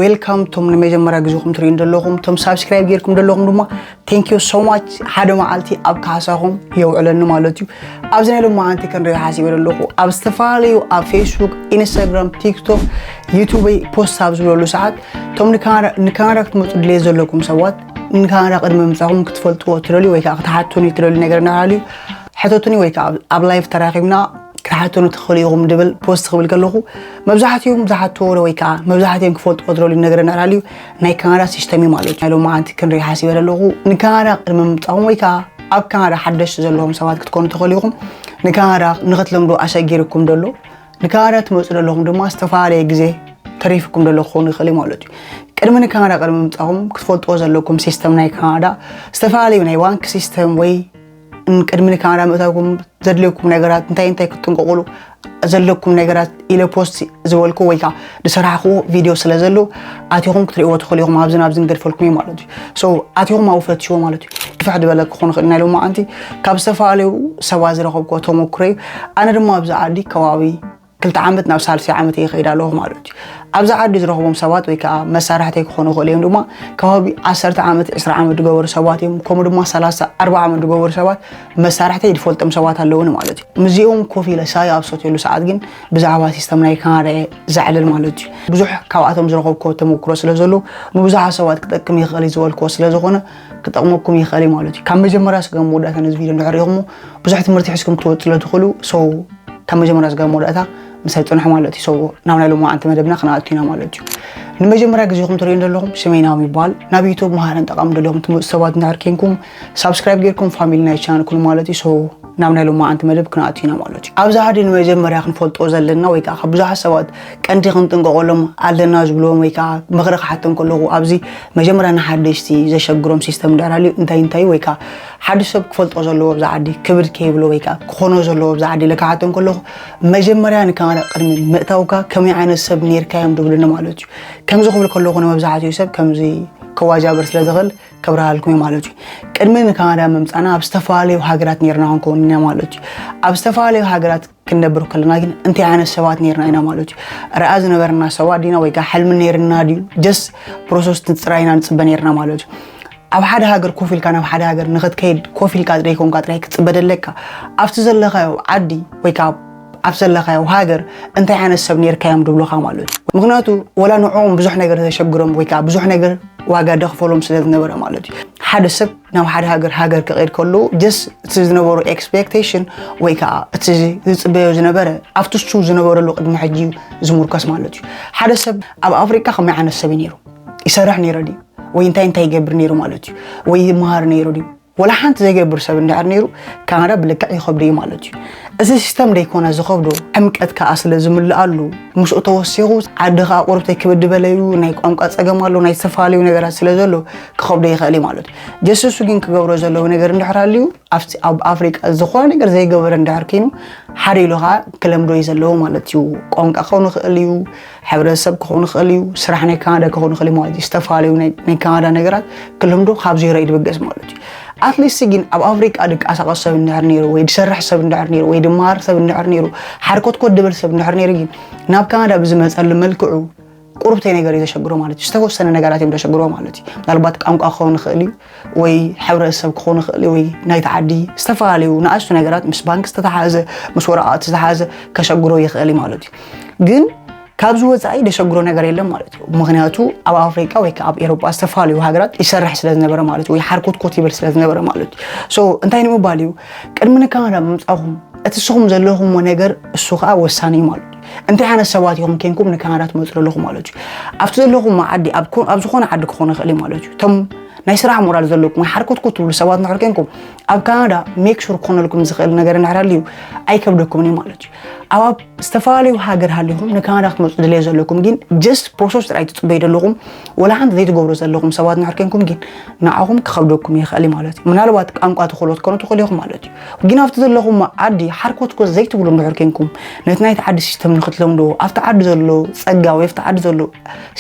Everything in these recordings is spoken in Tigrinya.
Welcome ቶም ንመጀመርያ ግዜኹም ትርእዩ ዘለኹም፣ ቶም ሳብስክራይብ ጌርኩም ዘለኹም ድማ thank you so much። ሓደ መዓልቲ ኣብ ካሕሳኹም የውዕለኒ ማለት እዩ። ኣብዚ ናይ ሎማዓንቲ ክንሪኦ ሓሲበ ዘለኹ ኣብ ዝተፈላለዩ ኣብ ፌስቡክ፣ ኢንስታግራም፣ ቲክቶክ፣ ዩቱበይ ፖስት ኣብ ዝበለሉ ሰዓት ቶም ንካናዳ ክትመፁ ድሌት ዘለኩም ሰባት ንካናዳ ቅድሚ ምምፃኹም ክትፈልጥዎ ትደልዩ ወይ ከዓ ክትሓቱኒ ትደልዩ ነገር እንዳሃልዩ ሕተቱኒ ወይ ከዓ ኣብ ላይቭ ተራኺብና ክትሓተኑ ትኽእሉ ኢኹም ድብል ፖስት ክብል ከለኹ መብዛሕትኦም ዝሓትዎ ወይ ከዓ መብዛሕትኦም ክፈልጥዎ ዝደልዩ ነገር እንዳሃልዩ ናይ ካናዳ ሲስተም እዩ ማለት እዩ። ናይ ሎማዓንቲ ክንርኢ ሓሲበ ዘለኹ ንካናዳ ቅድሚ ምምፃኹም ወይ ከዓ ኣብ ካናዳ ሓደሽቲ ዘለኹም ሰባት ክትኮኑ ትኽእሉ ኢኹም። ንካናዳ ንክትለምዱ ኣሸጊርኩም ደሎ ንካናዳ ትመፁ ዘለኹም ድማ ዝተፈላለየ ግዜ ተሪፍኩም ደሎ ክኾኑ ይኽእል እዩ ማለት እዩ። ቅድሚ ንካናዳ ቅድሚ ምምፃኹም ክትፈልጥዎ ዘለኩም ሲስተም ናይ ካናዳ ዝተፈላለዩ ናይ ባንክ ሲስተም ወይ ቅድሚ ንካናዳ ምእታውኩም ዘድልየኩም ነገራት እንታይ እንታይ ክትጥንቀቁሉ ዘለኩም ነገራት ኢለ ፖስት ዝበልኩ ወይ ከዓ ዝሰራሕኩዎ ቪድዮ ስለ ዘሎ ኣቲኹም ክትርእይዎ ትኽእሉ ኢኹም። ኣብዝን ኣብዝን ገድፈልኩም እዩ ማለት እዩ። So ኣቲኹም ኣብኡ ፈትሽዎ ማለት እዩ። ፍሕ ዝበለ ክኾን ይኽእል ናይ ሎማዓንቲ ካብ ዝተፈላለዩ ሰባት ዝረኸብኩዎ ተመኩሮ እዩ። ኣነ ድማ ኣብዚ ዓዲ ከባቢ ክልተ ዓመት ናብ ሳልሳይ ዓመት እየ ከይድ ኣለኹ ማለት እዩ። ኣብዚ ዓዲ ዝረኽቦም ሰባት ወይ ከዓ መሳርሕተይ ክኾኑ ይኽእሉ እዮም ድማ ከባቢ ዓሰርተ ዓመት ዕስራ ዓመት ዝገበሩ ሰባት እዮም። ከምኡ ድማ ሰላሳ ኣርባ ዓመት ዝገበሩ ሰባት መሳርሕተይ ዝፈልጦም ሰባት ኣለውኒ ማለት እዩ። ምስዚኦም ኮፍ ኢለ ሻሂ ኣብ ሰትየሉ ሰዓት ግን ብዛዕባ ሲስተም ናይ ካናዳ እየ ዘዕልል ማለት እዩ። ብዙሕ ካብኣቶም ዝረኸብኩዎ ተመክሮ ስለ ዘሎ ንብዙሓት ሰባት ክጠቅም ይኽእል እዩ ዝበልኩዎ ስለ ዝኾነ ክጠቕመኩም ይኽእል እዩ ማለት እዩ። ካብ መጀመርያ ስጋብ መወዳእታ ነዚ ቪድዮ እንድሕር ኢኹሞ ብዙሕ ትምህርቲ ሒዝኩም ክትወፅእ ስለ ትኽእሉ ሰው ካብ መጀመርያ ስጋብ መወዳእታ ምሳይ ፅንሑ ማለት እዩ። So ናብ ናይ ሎማዓንቲ መደብና ክነኣቱ ኢና ማለት እዩ። ንመጀመርያ ግዜኹም ትርእዩ ዘለኹም ሽመይ ናሆም ይበሃል። ናብ ዩቱብ መሃርን ጠቓሚ ዘለኹም ትምህርቲ ሰባት እንድሕር ኬንኩም ሳብስክራይብ ጌርኩም ፋሚሊ ናይ ቻነል ኩኑ ማለት እዩ። So ናብ ናይ ሎማዓንቲ መደብ ክነኣቱ ኢና ማለት እዩ። ኣብዚ ዓዲ ንመጀመርያ ክንፈልጦ ዘለና ወይ ከዓ ካብ ብዙሓት ሰባት ቀንዲ ክንጥንቀቐሎም ኣለና ዝብልዎም ወይ ከዓ ምኽሪ ክሓቶም ከለኹ ኣብዚ መጀመርያ ንሓደሽቲ ዘሸግሮም ሲስተም እንድሕር ሃልዩ እንታይ እንታይ ወይ ከዓ ሓደ ሰብ ክፈልጦ ዘለዎ ኣብዚ ዓዲ ክብድ ከይብሎ ወይ ከዓ ክኾኖ ዘለዎ ኣብዚ ዓዲ ኢለ ክሓቶም ከለኹ መጀመርያ ንካናዳ ቅድሚ ምእታውካ ከመይ ዓይነት ሰብ ኔርካዮም ዝብሉኒ ማለት እዩ። ከምዚ ክብል ከለኹ ንመብዛሕትኡ ሰብ ከምዚ ከዋጃብር ስለ ዝኽእል ከብርሃልኩም እየ ማለት እዩ። ቅድሚ ንካናዳ ምምፃና ኣብ ዝተፈላለዩ ሃገራት ኔርና ክንከውን ኢና ማለት እዩ። ኣብ ዝተፈላለዩ ሃገራት ክንነብር ከለና ግን እንታይ ዓይነት ሰባት ኔርና ኢና ማለት እዩ። ረኣ ዝነበርና ሰባት ዲና ወይ ከዓ ሕልሚ ኔርና ድዩ ጀስ ፕሮሰስ ትፅራይና ንፅበ ኔርና ማለት እዩ። ኣብ ሓደ ሃገር ኮፍ ኢልካ ናብ ሓደ ሃገር ንክትከይድ ኮፍ ኢልካ ጥራይ ኮንካ ጥራይ ክትፅበ ደለካ ኣብቲ ዘለካዮ ዓዲ ወይ ከዓ ኣብ ዘለካዮ ሃገር እንታይ ዓይነት ሰብ ኔርካዮም ድብሉካ ማለት እዩ። ምክንያቱ ወላ ንዕኦም ብዙሕ ነገር ዘሸግሮም ወይ ከዓ ብዙሕ ነገር ዋጋ ደኽፈሎም ስለ ዝነበረ ማለት እዩ። ሓደ ሰብ ናብ ሓደ ሃገር ሃገር ክቐይድ ከሎ ጀስ እቲ ዝነበሩ ኤክስፔክቴሽን ወይ ከዓ እቲ ዝፅበዮ ዝነበረ ኣብቲ እሱ ዝነበረሉ ቅድሚ ሕጂ እዩ ዝምርኮስ ማለት እዩ። ሓደ ሰብ ኣብ ኣፍሪቃ ከመይ ዓይነት ሰብ እዩ ነይሩ? ይሰርሕ ነይረ ድዩ? ወይ እንታይ እንታይ ይገብር ነይሩ ማለት እዩ? ወይ ይመሃር ነይሩ ድዩ? ወላ ሓንቲ ዘይገብር ሰብ እንድሕር ነይሩ ካናዳ ብልክዕ ይኸብዶ እዩ ማለት እዩ። እዚ ሲስተም ደይኮነ ዝኸብዶ ዕምቀት ከዓ ስለ ዝምልኣሉ ምስኡ ተወሲኹ ዓዲ ከዓ ቁርብተይ ክብድ በለዩ ናይ ቋንቋ ፀገም ኣሎ ናይ ዝተፈላለዩ ነገራት ስለ ዘሎ ክኸብዶ ይኽእል እዩ ማለት እዩ። ጀስሱ ግን ክገብሮ ዘለዎ ነገር እንድሕር ኣልዩ ኣብ ኣፍሪቃ ዝኾነ ነገር ዘይገበረ እንድሕር ኮይኑ ሓደ ኢሉ ከዓ ክለምዶ እዩ ዘለዎ ማለት እዩ። ቋንቋ ክኸውን ይኽእል እዩ፣ ሕብረተሰብ ክኸውን ይኽእል እዩ፣ ስራሕ ናይ ካናዳ ክኸውን ይኽእል እዩ ማለት እዩ። ዝተፈላለዩ ናይ ካናዳ ነገራት ክለምዶ ካብ ዜሮ እዩ ድበገስ ማለት እዩ። ኣትሊስት ግን ኣብ ኣፍሪቃ ድቃሳቀስ ሰብ እንድሕር ነይሩ ወይ ድሰርሕ ሰብ እንድሕር ነይሩ ወይ ድመሃር ሰብ እንድሕር ነይሩ ሓርኮትኮት ድብል ሰብ እንድሕር ነይሩ ግን ናብ ካናዳ ብዝመፀሉ መልክዑ ቁርብተይ ነገር እዩ ዘሸግሮ ማለት እዩ። ዝተወሰነ ነገራት እዮም ዘሸግሮ ማለት እዩ። ምናልባት ቋንቋ ክኸውን ይኽእል እዩ ወይ ሕብረተሰብ ክኸውን ይኽእል እዩ ወይ ናይቲ ዓዲ ዝተፈላለዩ ንኣሽቱ ነገራት ምስ ባንክ ዝተተሓዘ ምስ ወረቓቕቲ ዝተሓዘ ከሸግሮ ይኽእል እዩ ማለት እዩ። ግን ካብዚ ወፃኢ ዘሸግሮ ነገር የለን ማለት እዩ። ምክንያቱ ኣብ ኣፍሪቃ ወይ ከዓ ኣብ ኤሮጳ ዝተፈላለዩ ሃገራት ይሰርሕ ስለ ዝነበረ ማለት እዩ ወይ ሓርኮትኮት ይብል ስለ ዝነበረ ማለት እዩ። So እንታይ ንምባል እዩ ቅድሚ ንካናዳ ምምፃኹም እቲ ንስኹም ዘለኹምዎ ነገር እሱ ከዓ ወሳኒ እዩ ማለት እዩ። እንታይ ዓይነት ሰባት ኢኹም ኬንኩም ንካናዳ ትመፁ ዘለኹም ማለት እዩ። ኣብቲ ዘለኹም ዓዲ ኣብ ዝኾነ ዓዲ ክኾነ ይኽእል እዩ ማለት እዩ። እቶም ናይ ስራሕ ሞራል ዘለኩም ወይ ሓርኮትኮት ትብሉ ሰባት እንድሕር ኬንኩም ኣብ ካናዳ ሜክ ሹር ክኾነልኩም ዝኽእል ነገር እንድሕር ሃልዩ ኣይከብደኩምን እዩ ማለት እዩ። ኣብ ዝተፈላለዩ ሃገር ሃሊኹም ንካናዳ ክትመፁ ድልየት ዘለኩም ግን ጀስት ፕሮሰስ ጥራይ ትፅበዩ ዘለኹም ወላ ሓንቲ ዘይትገብሩ ዘለኹም ሰባት እንድሕር ኬንኩም ግን ንዓኹም ክኸብደኩም ይኽእል እዩ ማለት እዩ። ምናልባት ቋንቋ ትኽእሉ ክትኮኑ ትኽእሉ ኢኹም ማለት እዩ። ግን ኣብቲ ዘለኹም ዓዲ ሓርኮትኮት ዘይትብሉ እንድሕር ኬንኩም ነቲ ናይቲ ዓዲ ሲስተም ንክትለምድዎ ኣብቲ ዓዲ ዘሎ ፀጋ ወይ ኣብቲ ዓዲ ዘሎ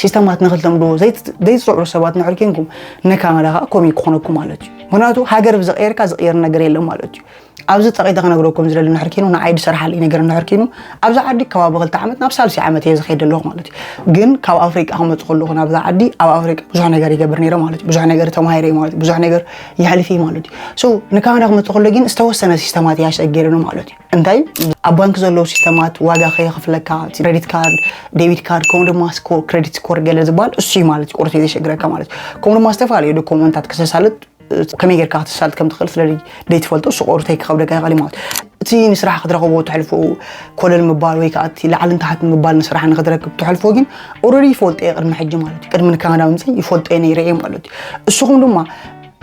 ሲስተማት ንክትለምድዎ ዘይትፅዕሩ ሰባት እንድሕር ኬንኩም ንካናዳ ከዓ ከምኡ ክኾነኩም ማለት እዩ። ምክንያቱ ሃገር ብዝቀየርካ ዝቅየር ነገር የለን ማለት እዩ። ኣብዚ ጠቒጠ ክነግረኩም ዝደሊ እንድሕር ኪኑ፣ ንዓይ ዝሰርሓለይ ነገር እንድሕር ኪኑ፣ ኣብዛ ዓዲ ከባቢ ክልተ ዓመት ናብ ሳልሲ ዓመት እየ ዝኸይድ ዘለኹ ማለት እዩ። ግን ካብ ኣፍሪቃ ክመጽእ ከለኹ ናብዛ ዓዲ፣ ኣብ ኣፍሪቃ ብዙሕ ነገር ይገብር ነይረ ማለት እዩ። ብዙሕ ነገር ተማሂረ ማለት እዩ። ብዙሕ ነገር የሕልፍ ማለት እዩ። So ንካናዳ ክመጽእ ከሎ ግን ዝተወሰነ ሲስተማት እያ ሸጊርኒ ማለት እዩ። እንታይ ኣብ ባንክ ዘለዉ ሲስተማት ዋጋ ከየኽፍለካ፣ ክሬዲት ካርድ፣ ዴቢት ካርድ፣ ከምኡ ድማ ስኮር፣ ክሬዲት ስኮር ገለ ዝበሃል እሱ እዩ ማለት እዩ። ቁርሲ ዘሸግረካ ማለት እዩ። ከምኡ ድማ ዝተፈላለዩ ዶኮመንታት ክሰሳልጥ ከመይ ጌርካ ክትሳልጥ ከም ትኽእል ስለ ደይትፈልጦ፣ እሱ ቁርተይ ክኸብደካ ይኽእል እዩ ማለት እዩ። እቲ ንስራሕ ክትረኽቦ ትሕልፎ ኮለል ምባል ወይ ከዓ እቲ ላዕልን ታሕትን ምባል ንስራሕ ንክትረክብ ትሕልፎ ግን ኦረዲ ይፈልጦ እየ ቅድሚ ሕጂ ማለት እዩ። ቅድሚ ንካናዳ ምምፀይ ይፈልጦ እየ ነይረ እየ ማለት እዩ። እስኹም ድማ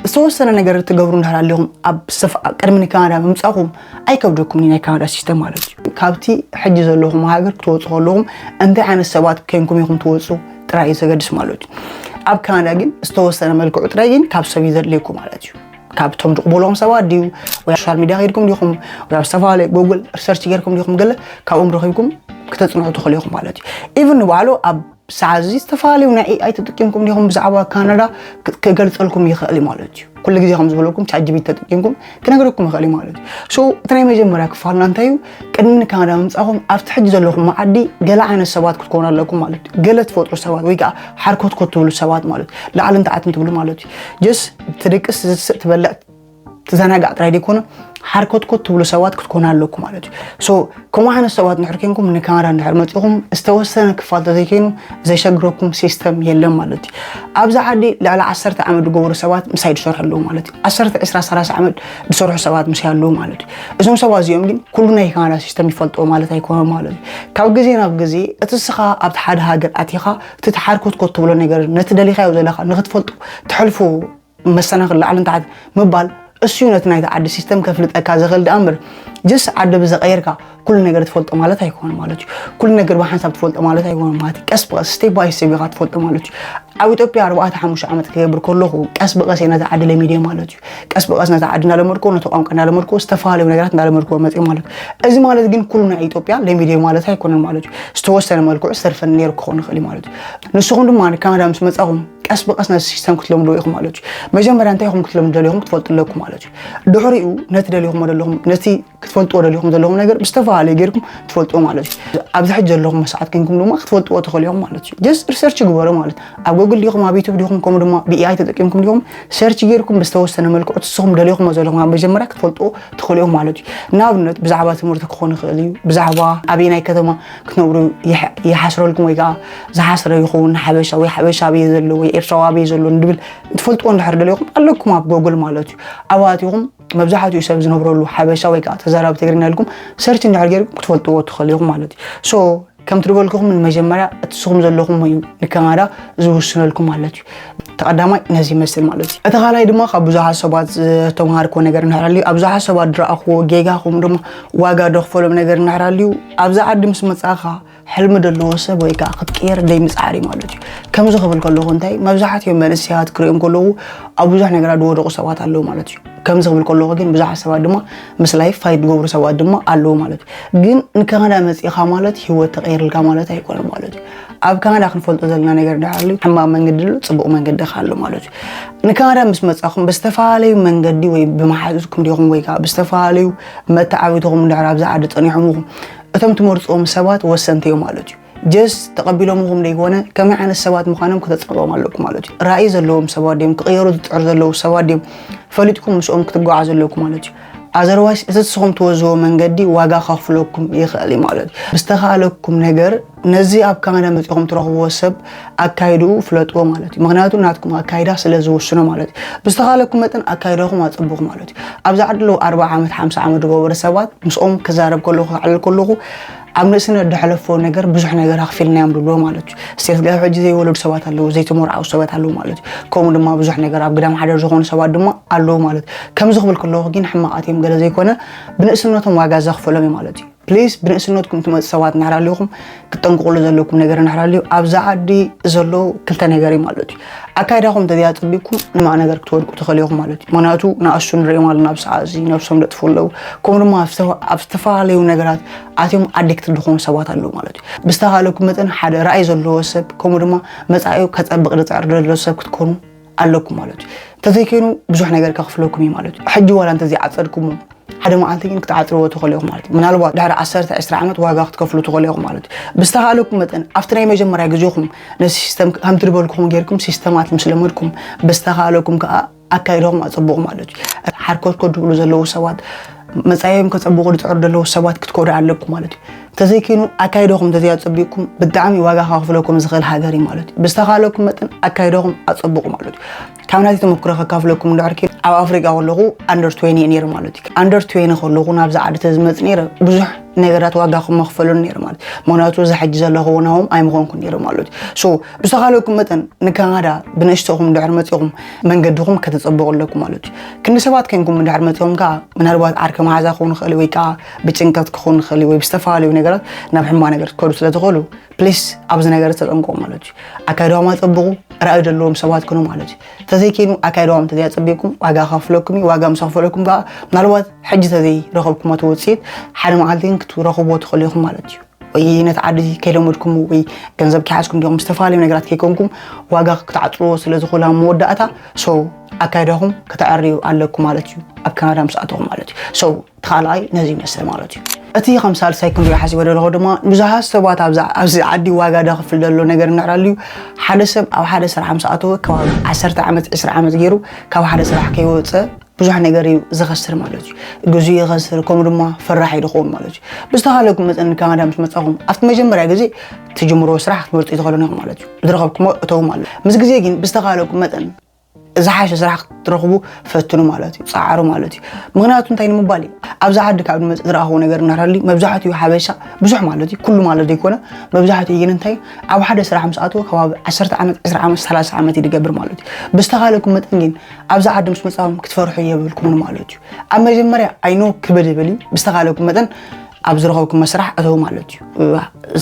ዝተወሰነ ነገር ትገብሩ እንድሕር ኣለኹም ኣብ ሰፍ ቅድሚ ንካናዳ ምምፃኹም ኣይከብደኩም ናይ ካናዳ ሲስተም ማለት እዩ። ካብቲ ሕጂ ዘለኹም ሃገር ክትወፁ ከለኹም እንታይ ዓይነት ሰባት ከይንኩም ኢኹም ትወፁ ጥራይ እዩ ዘገድስ ማለት እዩ። ኣብ ካናዳ ግን ዝተወሰነ መልክዑ ጥራይ ግን ካብ ሰብ እዩ ዘድልየኩም ማለት እዩ። ካብቶም ዝቕበሎም ሰባት ድዩ ወይ ሶሻል ሚድያ ከይድኩም ዲኹም ወይ ኣብ ዝተፈላለየ ጉግል ሪሰርች ጌርኩም ዲኹም ገለ ካብኦም ረኺብኩም ክተፅንሑ ትኽእሉ ኢኹም ማለት እዩ። ኢቭን ንባዕሉ ኣብ ሰዓት እዚ ዝተፈላለዩ ናይ ኤኣይ ተጠቂምኩም ዲኹም ብዛዕባ ካናዳ ክ- ክገልፀልኩም ይኽእል እዩ ማለት እዩ። ኩሉ ግዜ ከም ዝበለኩም ቻት ጂ ቢ ቲ ተጠቂምኩም ክነግረኩም ይኽእል እዩ ማለት እዩ። So እቲ ናይ መጀመርያ ክፋልና እንታይ እዩ? ቅድሚ ንካናዳ ምምፃኹም ኣብቲ ሕጂ ዘለኹም መዓዲ ገለ ዓይነት ሰባት ክትኮኑ ኣለኩም ማለት እዩ። ገለ ትፈጥሩ ሰባት ወይ ከዓ ሓርኮትኮት ትብሉ ሰባት ማለት እዩ። ላዕልን ታሕትን ትብሉ ማለት እዩ። ጀስ ትድቅስ፣ ዝስእ፣ ትበልዕ፣ ትዘናጋዕ ጥራይ ዘይኮነ ሓርኮትኮት ትብሉ ሰባት ክትኮኑ ኣለኩም ማለት እዩ። So ከምኡ ዓይነት ሰባት እንድሕር ኮንኩም ንካናዳ እንድሕር መፂኹም ዝተወሰነ ክፋል ተዘይኮይኑ ዘሸግረኩም ሲስተም የለን ማለት እዩ። ኣብዚ ዓዲ ልዕሊ ዓሰርተ ዓመት ዝገበሩ ሰባት ምሳይ ዝሰርሑ ኣለዉ ማለት እዩ። ዓሰርተ፣ ዕስራ፣ ሰላሳ ዓመት ዝሰርሑ ሰባት ምሳይ ኣለዉ ማለት እዩ። እዞም ሰባት እዚኦም ግን ኩሉ ናይ ካናዳ ሲስተም ይፈልጥዎ ማለት ኣይኮነን ማለት እዩ። ካብ ግዜ ናብ ግዜ እቲ እስኻ ኣብቲ ሓደ ሃገር ኣቲኻ እቲ ተሓርኮትኮት ትብሎ ነገር ነቲ ደሊኻዮ ዘለኻ ንክትፈልጦ ትሕልፎ መሰናኽል ላዕልን ታሕት ምባል እሱ እዩ ነቲ ናይቲ ዓዲ ሲስተም ከፍልጠካ ዝኽእል ደኣ እምበር ጀስ ዓዲ ብዘቐየርካ ኩሉ ነገር ትፈልጦ ማለት ኣይኮነ ማለት እዩ። ኩሉ ነገር ብሓንሳብ ትፈልጦ ማለት ኣይኮነ ማለት እዩ። ቀስ ብቐስ ስቴፕ ባይ ስቴፕ ኢኻ ትፈልጦ ማለት እዩ። ኣብ ኢትዮጵያ ኣርባዕተ ሓሙሽተ ዓመት ክገብር ከለኹ ቀስ ብቐስ እየ ነቲ ዓዲ ለሚደ ማለት እዩ። ቀስ ብቐስ ነቲ ዓዲ እናለመድኩ ነቲ ቋንቋ እናለመድኩ ዝተፈላለዩ ነገራት እናለመድኩ መፅእ ማለት እዩ። እዚ ማለት ግን ኩሉ ናይ ኢትዮጵያ ለሚደ ማለት ኣይኮነን ማለት እዩ። ዝተወሰነ መልክዑ ዝተርፈኒ ነይሩ ክኸውን ይኽእል እዩ ማለት እዩ። ንስኹም ድማ ንካናዳ ምስ መፃኹም ቀስ ብቐስ ነቲ ሲስተም ክትለምድዎ ኢኹም ማለት እዩ። መጀመርያ እንታይ ኢኹም ክትለምዱ ደሊኹም ክትፈልጡ ኣለኩም ማለት እዩ። ድሕሪኡ ነቲ ደሊኹም ደለኹም ነቲ ክትፈልጥዎ ደሊኹም ዘለኹም ነገር ብዝተፈላለየ ጌርኩም ትፈልጥዎ ማለት እዩ። ኣብዚ ሕጂ ዘለኹም መስዓት ኮንኩም ድማ ክትፈልጥዎ ትኽእሉ ኢኹም ማለት እዩ። ጀስት ሪሰርች ግበሩ ማለት እዩ። ኣብ ጎግል ዲኹም ኣብ ዩቱብ ዲኹም ከምኡ ድማ ብኤኣይ ተጠቂምኩም ዲኹም ሰርች ጌርኩም ብዝተወሰነ መልክዑ ንስኹም ደሊኹም ዘለኹም ኣብ መጀመርያ ክትፈልጥዎ ትኽእሉ ኢኹም ማለት እዩ። ንኣብነት ብዛዕባ ትምህርቲ ክኾን ይኽእል እዩ። ብዛዕባ ኣበየናይ ከተማ ክትነብሩ ይሕ- ይሓስረልኩም ወይ ከዓ ዝሓስረ ይኸውን ንሓበሻ ወይ ሓበሻ ኣበየ ዘሎ ወይ ኤርትራዊ ኣበየ ዘሎ ንድብል ትፈልጥዎ እንድሕር ደሊኹም ኣለኩም ኣብ ጎግል ማለት እዩ። ኣብኣቲኹም መብዛሕትኡ ሰብ ዝነብረሉ ሓበሻ ወይ ከዓ ተዛራቢ ትግርኛ ኢልኩም ሰርች እንድሕር ጌርኩም ክትፈልጥዎ ትኽእሉ ኢኹም ማለት እዩ። So ከምቲ ዝበልኩኹም ንመጀመርያ እቲ ንስኹም ዘለኹም እዩ ንካናዳ ዝውስነልኩም ማለት እዩ። ተቐዳማይ ነዚ ይመስል ማለት እዩ። እቲ ካልኣይ ድማ ካብ ብዙሓት ሰባት ዝተምሃርክዎ ነገር እንድሕር ኣልዩ ኣብ ብዙሓት ሰባት ዝረኣኽዎ ጌጋ ከምኡ ድማ ዋጋ ደኽፈሎም ነገር እንድሕር ኣልዩ ኣብዚ ዓዲ ምስ መጻእኻ ሕልሚ ዘለዎ ሰብ ወይ ከዓ ክትቅየር ደይ ምፅዓር እዩ ማለት እዩ። ከምዚ ክብል ከለኹ እንታይ መብዛሕትኦም መንእሰያት ክሪኦም ከለዉ ኣብ ብዙሕ ነገራት ዝወደቑ ሰባት ኣለዉ ማለት እዩ። ከምዚ ክብል ከለኹ ግን ብዙሓት ሰባት ድማ ምስ ላይፍ ፋይት ዝገብሩ ሰባት ድማ ኣለዉ ማለት እዩ። ግን ንካናዳ መፂእኻ ማለት ህይወት ተቐይርልካ ማለት ኣይኮነን ማለት እዩ። ኣብ ካናዳ ክንፈልጦ ዘለና ነገር ድሓር ኣሎ ሕማቕ መንገዲ ኣሎ ፅቡቕ መንገዲ ኣሎ ማለት እዩ። ንካናዳ ምስ መፃኹም ብዝተፈላለዩ መንገዲ ወይ ብመሓዙትኩም ዲኹም ወይ ከዓ ብዝተፈላለዩ መተዓቢትኹም እንድሕር ኣብዚ ዓዲ ፀኒሖምኹም እቶም ትመርፅዎም ሰባት ወሰንቲ እዮም ማለት እዩ። ጀስ ተቐቢሎምኹም ደይኮነ ከመይ ዓይነት ሰባት ምዃኖም ክተፀንቅዎም ኣለኩም ማለት እዩ። ራእይ ዘለዎም ሰባት ድዮም ክቕየሩ ዝፅዕሩ ዘለዉ ሰባት ድዮም ፈሊጥኩም ምስኦም ክትጓዓዙ ኣለኩም ማለት እዩ። ኣዘርዋይስ እቲ ንስኹም ትወዝዎ መንገዲ ዋጋ ከኽፍለኩም ይኽእል እዩ ማለት እዩ። ብዝተኻእለኩም ነገር ነዚ ኣብ ካናዳ መፂኹም ትረኽብዎ ሰብ ኣካይድኡ ፍለጥዎ ማለት እዩ። ምክንያቱ ናትኩም ኣካይዳ ስለ ዝውስኖ ማለት እዩ። ብዝተኻእለኩም መጠን ኣካይዳኹም ኣፀብቑ ማለት እዩ። ኣብዚ ዓዲ ኣለዉ ኣርባዓ ዓመት ሓምሳ ዓመት ዝገበሩ ሰባት ምስኦም ክዛረብ ከለኹ ክዕልል ከለኹ ኣብ ንእስነት ዝሓለፎ ነገር ብዙሕ ነገር ኣኽፊልናዮም ዝብልዎ ማለት እዩ። ስቴት ገለ ሕጂ ዘይወለዱ ሰባት ኣለዉ ዘይተመርዓዉ ሰባት ኣለዉ ማለት እዩ። ከምኡ ድማ ብዙሕ ነገር ኣብ ግዳም ሓደር ዝኾኑ ሰባት ድማ ኣለዉ ማለት እዩ። ከምዚ ክብል ከለኹ ግን ሕማቓት እዮም ገለ ዘይኮነ ብንእስነቶም ዋጋ ዘኽፈሎም እዩ ማለት እዩ። ፕሊስ ብንእስነትኩም ትመፁ ሰባት እንድሕር ኣሊኹም ክትጠንቅቕሉ ዘለኩም ነገር እንድሕር ኣልዩ ኣብዚ ዓዲ ዘሎ ክልተ ነገር እዩ ማለት እዩ። ኣካይዳኹም እንተዘይኣፀቢቕኩም ሕማቕ ነገር ክትወድቁ ትኽእሉ ኢኹም ማለት እዩ። ምክንያቱ ንኣሱ ንሪኦም ኣለና ኣብ ሰዓት እዚ ነብሶም ዘጥፍኡ ኣለዉ። ከምኡ ድማ ኣብ ዝተፈ- ኣብ ዝተፈላለዩ ነገራት ኣትዮም ኣዲክት ዝኾኑ ሰባት ኣለዉ ማለት እዩ። ብዝተኻእለኩም መጠን ሓደ ራእይ ዘለዎ ሰብ ከምኡ ድማ መፃኢኡ ከፀብቕ ዝፅዕር ዘሎ ሰብ ክትኮኑ ኣለኩም ማለት እዩ። እንተዘይኮይኑ ብዙሕ ነገር ከኽፍለኩም እዩ ማለት እዩ። ሕጂ ዋላ እንተዘይዓፀድኩሞ ሓደ መዓልቲ ግን ክትዓፅርዎ ትኽእሉ ኢኹም ማለት እዩ። ምናልባት ድሕሪ ዓሰርተ ዕስራ ዓመት ዋጋ ክትከፍሉ ትኽእሉ ኢኹም ማለት እዩ። ብዝተኻለኩም መጠን ኣብቲ ናይ መጀመርያ ግዜኹም ነዚ ሲስተም ከምቲ ዝበልኩኹም ጌርኩም ሲስተማት ምስ ለመድኩም ብዝተኻለኩም ከዓ ኣካይዳኹም ኣፀብቑ ማለት እዩ። ሓርኮት ከድብሉ ዘለዉ ሰባት፣ መፃኢኦም ከፀብቑ ዝፅዕሩ ዘለዉ ሰባት ክትከዱ ኣለኩም ማለት እዩ። እንተዘይኮይኑ ኣካይዳኹም እንተዘይኣፀቢቕኩም ብጣዕሚ ዋጋ ከኽፍለኩም ዝኽእል ሃገር እዩ ማለት እዩ። ብዝተኻለኩም መጠን ኣካይዳኹም ኣፀብቑ ማለት እዩ። ካብ ናተይ ተመክሮ ከካፍለኩም እንድሕር ኪ ኣብ ኣፍሪቃ ከለኹ ኣንደር ትዌንቲ እየ ነይረ ማለት እዩ። ኣንደር ትዌንቲ ከለኹ ናብዛ ዓዲ ተዝመፅ ነይረ ብዙሕ ነገራት ዋጋ ክመኽፈሉን ነይረ ማለት እዩ። ምክንያቱ እዚ ሕጂ ዘለኹዎ ናሆም ኣይምኾንኩን ነይረ ማለት እዩ። ሶ ብዝተኻለኩም መጠን ንካናዳ ብንእሽቶኹም ድሕር መፂኹም መንገድኹም ከተፀብቑ ኣለኩም ማለት እዩ። ክንዲ ሰባት ከንኩም ድሕር መፂኹም ከዓ ምናልባት ዓርኪ መሓዛ ክኸውን ይኽእል ወይ ከዓ ብጭንቀት ክኸውን ይኽእል ወይ ብዝተፈላለዩ ነገራት ናብ ሕማ ነገር ክትከዱ ስለ ትኽእሉ ፕሊስ ኣብዚ ነገር ተጠንቀቑ ማለት እዩ። ኣካይዳኹም ኣፀብቑ፣ ራእይ ዘለዎም ሰባት ኩኑ ማለት እዩ። ተዘይኮይኑ ኣካይዳኹም ተዘይኣፀቢቕኩም ዋጋ ከፍለኩም እዩ። ዋጋ ምስ ከፈለኩም ከዓ ምናልባት ሕጂ ተዘይረኸብኩሞ እቲ ውፅኢት ሓደ መዓልቲ ግን ክትረኽብዎ ትኽእሉ ኢኹም ማለት እዩ። ወይ ነቲ ዓዲ ከይለመድኩም ወይ ገንዘብ ከይሓዝኩም ዲኹም ዝተፈላለዩ ነገራት ከይኮንኩም ዋጋ ክትዓፅዎ ስለ ዝኽእሉ ኣብ መወዳእታ ሶ ኣካይዳኹም ከተዕርዩ ኣለኩም ማለት እዩ። ኣብ ካናዳ ምስ ኣተኹም ማለት እዩ። ሶ እቲ ካልኣይ ነዚ ይመስል ማለት እዩ። እቲ ከም ሳልሳይ ክንሪኦ ሓሲበ ዘለኹ ድማ ብዙሓት ሰባት ኣብዚ ኣብዚ ዓዲ ዋጋ ደኽፍል ዘሎ ነገር እንዕራሉ እዩ። ሓደ ሰብ ኣብ ሓደ ስራሕ ምስ ኣተወ ከባቢ ዓሰርተ ዓመት ዕስራ ዓመት ገይሩ ካብ ሓደ ስራሕ ከይወፀ ብዙሕ ነገር እዩ ዝኸስር ማለት እዩ። ግዙ ይኸስር ከምኡ ድማ ፈራሕ እዩ ዝኸውን ማለት እዩ። ብዝተኻለኩም መጠን ካናዳ ምስ መፃኹም ኣብቲ መጀመርያ ግዜ ትጅምሮ ስራሕ ክትመርጡ ይትኽእሉ ኢኹም ማለት እዩ። ዝረኸብኩሞ እተው ማለት እዩ። ምስ ግዜ ግን ብዝተኻለኩም መጠን ዝሓሸ ስራሕ ክትረኽቡ ፈትኑ ማለት እዩ። ፃዕሩ ማለት እዩ። ምክንያቱ እንታይ ንምባል እዩ ኣብዚ ዓዲ ካብ ንመፅእ ዝረኣኽዎ ነገር እናሃለዩ መብዛሕትኡ ሓበሻ ብዙሕ ማለት እዩ ኩሉ ማለት ዘይኮነ መብዛሕትኡ ግን እንታይ ኣብ ሓደ ስራሕ ምስ ኣተወ ከባቢ ዓሰርተ ዓመት ዕስራ ዓመት ሰላሳ ዓመት እዩ ዝገብር ማለት እዩ። ብዝተኻለኩም መጠን ግን ኣብዚ ዓዲ ምስ መፃኹም ክትፈርሑ የብልኩምን ማለት እዩ። ኣብ መጀመርያ ኣይኖ ክብድ ይብል እዩ። ብዝተኻለኩም መጠን ኣብ ዝረኸብኩም መስራሕ እተው ማለት እዩ።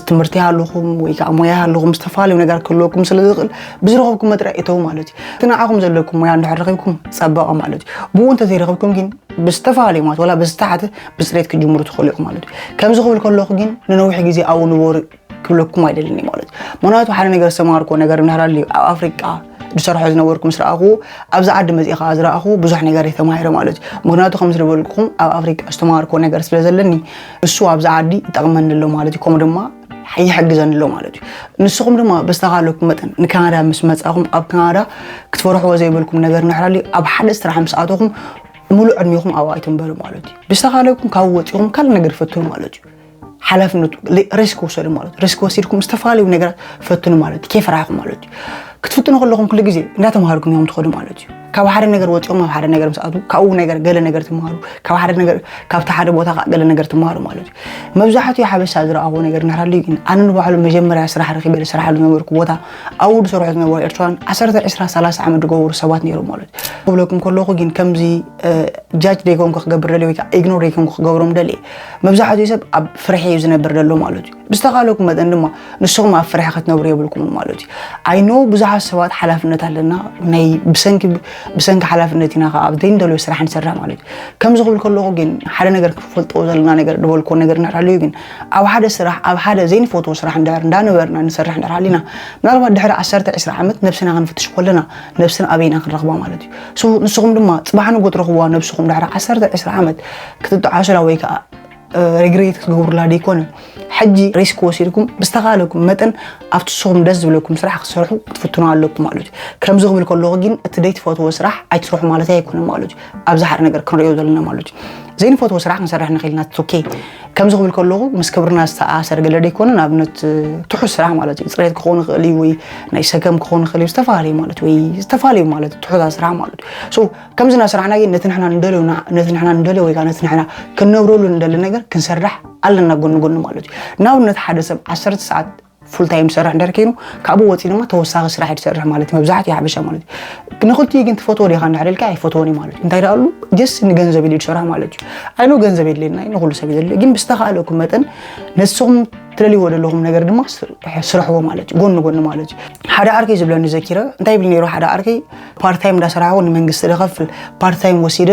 ትምህርቲ ሃለኹም ወይ ከዓ ሞያ ሃለኹም ዝተፈላለዩ ነገር ክህልወኩም ስለ ዝኽእል ብዝረኸብኩም መጥረ እተው ማለት እዩ። እቲ ንዓኹም ዘለኩም ሞያ እንድሕር ረኺብኩም ፀበቐ ማለት እዩ። ብኡ እንተዘይረኸብኩም ግን ብዝተፈላለዩ ማለት ዋላ ብዝተሓተ ብፅሬት ክትጅምሩ ትኽእሉ ኢኹም ማለት እዩ። ከምዚ ክብል ከለኹ ግን ንነዊሕ ግዜ ኣብኡ ንበሩ ክብለኩም ኣይደልን ማለት እዩ። ምክንያቱ ሓደ ነገር ዝተማሃርኩዎ ነገር እንድሕር ኣልዩ ኣብ ኣፍሪቃ ዝሰርሖ ዝነበርኩ ምስ ረኣኹ ኣብዚ ዓዲ መፅእ ከዓ ዝረኣኹ ብዙሕ ነገር እየ ተማሂረ ማለት እዩ። ምክንያቱ ከም ዝበልኩኹም ኣብ ኣፍሪቃ ዝተማሃርኩዎ ነገር ስለ ዘለኒ እሱ ኣብዚ ዓዲ ይጠቕመኒ ኣሎ ማለት እዩ። ከምኡ ድማ ይሕግዘኒ ኣሎ ማለት እዩ። ንስኹም ድማ ብዝተኻለኩም መጠን ንካናዳ ምስ መፃኹም ኣብ ካናዳ ክትፈርሕዎ ዘይብልኩም ነገር እንድሕር ኣልዩ ኣብ ሓደ ስራሕ ምስ ኣተኹም ሙሉእ ዕድሜኹም ኣብኡ ኣይትንበሩ ማለት እዩ። ብዝተኻለኩም ካብኡ ወፂኹም ካልእ ነገር ፈትኑ ማለት እዩ። ሓላፍነቱ ሪስክ ውሰዱ ማለት እዩ። ሪስክ ወሲድኩም ዝተፈላለዩ ነገራት ፈትኑ ማለት እዩ። ከይፈራሕኩም ማለት እዩ። ክትፍትኑ ከለኹም ኩሉ ግዜ እንዳተምሃርኩም እዮም ትኸዱ ማለት እዩ። ካብ ሓደ ነገር ወፂኦም ኣብ ሓደ ነገር ምስ ኣትዉ ካብኡ ነገር ገለ ነገር ትምሃሩ፣ ካብ ሓደ ነገር ካብቲ ሓደ ቦታ ከዓ ገለ ነገር ትምሃሩ ማለት እዩ። መብዛሕትኡ ሓበሻ ዝረኣኽዎ ነገር እንድሕር ኣልዩ ግን ኣነ ንባዕሉ መጀመርያ ስራሕ ረኺበ ዝሰርሓሉ ዝነበርኩ ቦታ ኣብኡ ዝሰርሑ ዝነበሩ ኤርትራውያን ዓሰርተ ዕስራ ሰላሳ ዓመት ዝገበሩ ሰባት ነይሮም ማለት እዩ። ክብለኩም ከለኹ ግን ከምዚ ጃጅ ደይኮንኩ ክገብር ደልየ ወይ ከዓ ኢግኖር ደይኮንኩ ክገብሮም ደልየ። መብዛሕትኡ ሰብ ኣብ ፍርሒ እዩ ዝነብር ዘሎ ማለት እዩ። ብዝተኻለኩም መጠን ድማ ንስኹም ኣብ ፍርሒ ክትነብሩ የብልኩምን ማለት እዩ። ኣይኖ ብዙሓት ሰባት ሓላፍነት ኣለና ናይ ብሰንኪ ብሰንኪ ሓላፍነት ኢና ከዓ ኣብ ዘይንደልዮ ስራሕ ንሰርሕ ማለት እዩ። ከምዚ ክብል ከለኹ ግን ሓደ ነገር ክፈልጥዎ ዘለና ነገር ዝበልክዎ ነገር እንድሕር ሃልዩ ግን ኣብ ሓደ ስራሕ ኣብ ሓደ ዘይንፈትዎ ስራሕ እንድሕር እንዳነበርና ንሰርሕ እንድሕር ሃሊና ምናልባት ድሕሪ ዓሰርተ ዕስራ ዓመት ነብስና ክንፍትሽ ከለና ነብስና ኣበይና ክንረኽባ ማለት እዩ። ሶ ንስኹም ድማ ፅባሕ ንጎ ትረኽብዋ ነብስኹም ድሕሪ ዓሰርተ ዕስራ ዓመት ክትጠዓሱላ ወይ ከዓ ሪግሬት ክትገብሩላ ደይኮነ ሕጂ ሪስክ ወሲድኩም ብዝተኻለኩም መጠን ኣብቲ ንስኹም ደስ ዝብለኩም ስራሕ ክትሰርሑ ክትፍትኑ ኣለኩም ማለት እዩ። ከምዚ ክብል ከለኹ ግን እቲ ደይትፈትዎ ስራሕ ኣይትስርሑ ማለት ኣይኮነን ማለት እዩ። ኣብዚ ሓደ ነገር ክንሪኦ ዘለና ማለት እዩ። ዘይንፈትዎ ስራሕ ክንሰርሕ ንኽእል ኢና ኦኬ። ከምዚ ክብል ከለኹ ምስ ክብርና ዝተኣሳሰር ገለ ደይኮነ ንኣብነት ትሑት ስራሕ ማለት እዩ። ፅሬት ክኸውን ይኽእል እዩ ወይ ናይ ሰከም ክኸውን ይኽእል እዩ ዝተፈላለዩ ማለት ወይ ዝተፈላለዩ ማለት ትሑታት ስራሕ ማለት እዩ። ከምዚ እናሰራሕና ግን ነቲ ንሕና ንደልዮ ነቲ ንሕና ንደልዮ ወይ ከዓ ነቲ ንሕና ክንነብረሉ ንደሊ ነገር ክንሰርሕ ኣለና ጎኒ ጎኒ ማለት እዩ። ንኣብነት ሓደ ሰብ ዓሰርተ ሰዓት ፉል ታይም ዝሰርሕ እንድሕር ኮይኑ ካብኡ ወፂኡ ድማ ተወሳኺ ስራሕ እዩ ዝሰርሕ ማለት እዩ። መብዛሕትኡ ሓበሻ ማለት እዩ። ንክልቲኡ ግን ትፈትዎ ዲኻ እንድሕር ኢልካ ኣይፈትዎን እዩ ማለት እዩ። እንታይ ደኣሉ ጀስት ንገንዘብ ኢሉ ዝሰርሕ ማለት እዩ። ኣይኖ ገንዘብ የድልየና እዩ ንኩሉ ሰብ እዩ ዘድልዮ ግን ብዝተኻእለኩም መጠን ነስኹም ትደልይዎ ዘለኹም ነገር ድማ ስርሕዎ ማለት እዩ። ጎኒ ጎኒ ማለት እዩ። ሓደ ዓርከይ ዝብለኒ ዘኪረ እንታይ ይብል ነይሩ ሓደ ዓርከይ ፓርታይም እንዳሰራሕኩ ንመንግስቲ ደኸፍል ፓርታይም ወሲደ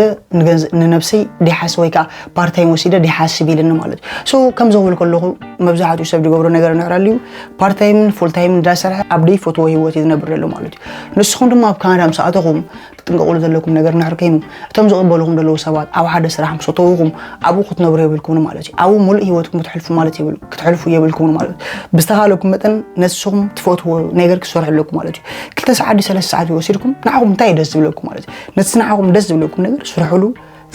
ንነብሰይ ዲሓስ ወይ ከዓ ፓርታይም ወሲደ ዲሓስብ ኢልኒ ማለት እዩ። ሶ ከምዚ ክብል ከለኹ መብዛሕትኡ ሰብ ዝገብሮ ነገር እንድሕር ኣልዩ ፓርታይምን ፉልታይምን እንዳሰርሐ ኣብ ደይፈትዎ ህይወት እዩ ዝነብር ዘሎ ማለት እዩ። ንስኹም ድማ ኣብ ካናዳ ምስ ኣተኹም ክትጥንቀቕሉ ዘለኩም ነገር እንድሕር ኮይኑ፣ እቶም ዝቕበልኹም ዘለዉ ሰባት ኣብ ሓደ ስራሕ ምስ ኣተውኹም፣ ኣብኡ ክትነብሩ የብልኩምን ማለት እዩ። ኣብኡ ሙሉእ ህይወትኩም ክትሕልፉ ማለት የብል-፣ ክትሕልፉ የብልኩምን ማለት እዩ። ብዝተኻለኩም መጠን ነስኹም ትፈትዎ ነገር ክትሰርሑ ኣለኩም ማለት እዩ። ክልተ ሰዓት ድዩ ሰለስተ ሰዓት ይወሲድኩም፣ ንዓኹም እንታይ እዩ ደስ ዝብለኩም ማለት እዩ። ነቲ ንዓኹም ደስ ዝብለኩም ነገር ስርሕሉ።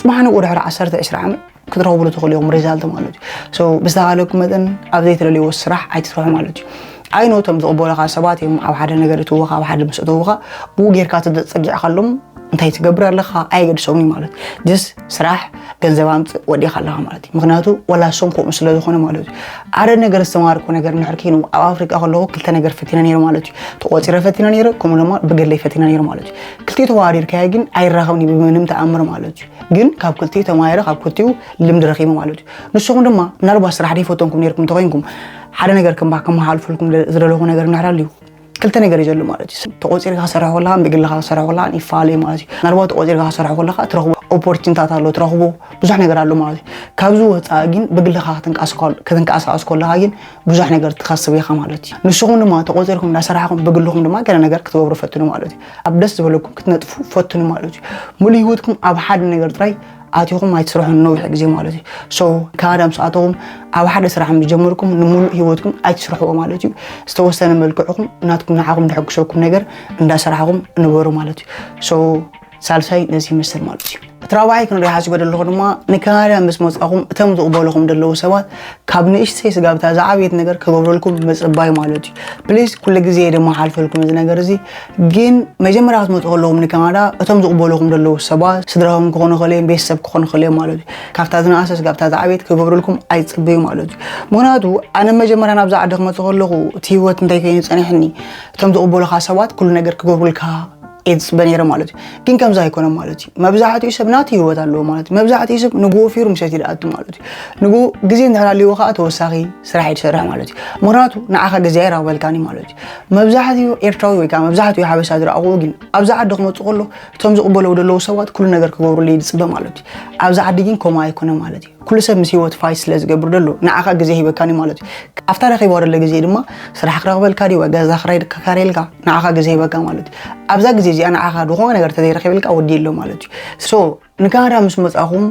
ጽባሕ ንግኡ ድሕሪ ዓሰርተ ዕስራ ዓመት ክትረኽብሉ ትኽእሉ ኢኹም ሪዛልት ማለት እዩ። ሶ ብዝተኻለኩም መጠን ኣብ ዘይትደልይዎ ስራሕ ኣይትስርሑ ማለት እዩ። ኣይኖ እቶም ዝቕበሉኻ ሰባት እዮም ኣብ ሓደ ነገር እትውኻ፣ ኣብ ሓደ ምስ እተውኻ ብኡ ጌርካ ተጸጊዕካሎም እንታይ ትገብር ኣለኻ ኣይገድሶም እዩ ማለት። ጀስ ስራሕ ገንዘብ ኣምጽእ ወዲኻ ኣለኻ ማለት እዩ። ምኽንያቱ ወላ እሶም ከምኡ ስለ ዝኾነ ማለት እዩ። ኣረ ነገር ዝተማርኩ ነገር እንድሕር ኮይኑ ኣብ ኣፍሪቃ ከለኹ ክልተ ነገር ፈቲነ ነይረ ማለት እዩ። ተቖጺረ ፈቲነ ነይረ፣ ከምኡ ድማ ብግለይ ፈቲነ ነይረ ማለት እዩ። ክልቲኡ ተወዳዲርካዮ ግን ኣይራኸብን እዩ ብምንም ተኣምር ማለት እዩ። ግን ካብ ክልቲኡ ተማሂረ፣ ካብ ክልቲኡ ልምዲ ረኺበ ማለት እዩ። ንስኹም ድማ ምናልባት ስራሕ ደይፈተንኩም ነይርኩም እንተኾይንኩም፣ ሓደ ነገር ከም ከመሓላልፈልኩም ዝደለኹ ነገር እንድሕር ኣልዩ፣ ክልተ ነገር እዩ ዘሎ ማለት እዩ። ተቖጺርካ ክሰርሕ ከለኻን ብግልኻ ክሰርሕ ከለኻን ይፈላለ እዩ ማለት እዩ። ምናልባት ተቖጺርካ ክሰርሕ ከለኻ ትረኽቦ ኦፖርቹኒታት ኣሎ፣ ትረኽቦ ብዙሕ ነገር ኣሎ ማለት እዩ። ካብዚ ወጻኢ ግን ብግልኻ ክትንቀሳቐስ ከል-፣ ክትንቀሳቐስ ከለኻ ግን ብዙሕ ነገር ትኸስብ ኢኻ ማለት እዩ። ንስኹም ድማ ተቖጺርኩም እንዳሰራሕኩም ብግልኹም ድማ ገለ ነገር ክትገብሩ ፈትኑ ማለት እዩ። ኣብ ደስ ዝበለኩም ክትነጥፉ ፈትኑ ማለት እዩ። ሙሉእ ህይወትኩም ኣብ ሓደ ነገር ጥራይ ኣቲኹም ኣይትስርሑን ነዊሕ ግዜ ማለት እዩ። ሶ ካናዳ ምስ ኣተኹም ኣብ ሓደ ስራሕ ምስ ጀመርኩም ንሙሉእ ህይወትኩም ኣይትስርሕዎ ማለት እዩ። ዝተወሰነ መልክዕኹም ናትኩም ንዓኹም ድሕጉሰኩም ነገር እንዳሰራሕኩም ንበሩ ማለት እዩ። ሶ ሳልሳይ ነዚ ይመስል ማለት እዩ። እቲ ራብዓይ ክንሪኦ ሓሲበ ዘለኹ ድማ ንካናዳ ምስ መጻኹም እቶም ዝቕበልኹም ዘለዉ ሰባት ካብ ንእሽተይ ስጋብ እታ ዝዓበየት ነገር ክገብረልኩም ምጽባይ ማለት እዩ። ፕሊዝ ኩሉ ግዜ ድማ ሓልፈልኩም እዚ ነገር እዚ። ግን መጀመርያ ክትመጹ ከለኹም ንካናዳ እቶም ዝቕበልኹም ዘለዉ ሰባት ስድራኹም ክኾኑ ይኽእሉ እዮም፣ ቤተሰብ ክኾኑ ይኽእሉ እዮም ማለት እዩ። ካብታ ዝነኣሰ ስጋብ እታ ዝዓበየት ክገብረልኩም ኣይጽበዩ ማለት እዩ። ምኽንያቱ ኣነ መጀመርያ ናብዛ ዓዲ ክመጽእ ከለኹ እቲ ህይወት እንታይ ኮይኑ ጸኒሕኒ፣ እቶም ዝቕበሉኻ ሰባት ኩሉ ነገር ክገብሩልካ እየ ዝጽበ ነይረ ማለት እዩ። ግን ከምዚ ኣይኮነን ማለት እዩ። መብዛሕትኡ ሰብ ናቱ ህይወት ኣለዎ ማለት እዩ። መብዛሕትኡ ሰብ ንግሆ ፊርም ሰትዩ ይኣቱ ማለት እዩ። ንግሆ ግዜ እንድሕር ኣልይዎ ከኣ ተወሳኺ ስራሕ እዩ ዝሰርሕ ማለት እዩ። ምኽንያቱ ንዓኻ ግዜ ኣይረኽበልካን እዩ ማለት እዩ። መብዛሕትኡ ኤርትራዊ ወይ ከኣ መብዛሕትኡ ሓበሻ ዝረኣኽዎ ግን ኣብዚ ዓዲ ክመጽእ ከሎ እቶም ዝቕበልዎ ዘለዉ ሰባት ኩሉ ነገር ክገብሩሉ እዩ ዝጽበ ማለት እዩ። ኣብዚ ዓዲ ግን ከምኡ ኣይኮነን ማለት እዩ። ኩሉ ሰብ ምስ ህይወት ፋይት ስለ ዝገብር ዘሎ ንዓኻ ግዜ ሂበካን እዩ ማለት እዩ። ኣብታ ረኺባ ዘሎ ግዜ ድማ ስራሕ ክረኽበልካ ድዩ ወይ ገዛ ክራይ ክካረየልካ ንዓኻ ግዜ ሂበካ ማለት እዩ። ኣብዛ ግዜ እዚኣ ንዓኻ ዝኾነ ነገር ተዘይረኺበልካ ወዲ ኣሎ ማለት እዩ። ሶ ንካናዳ ምስ መጻኹም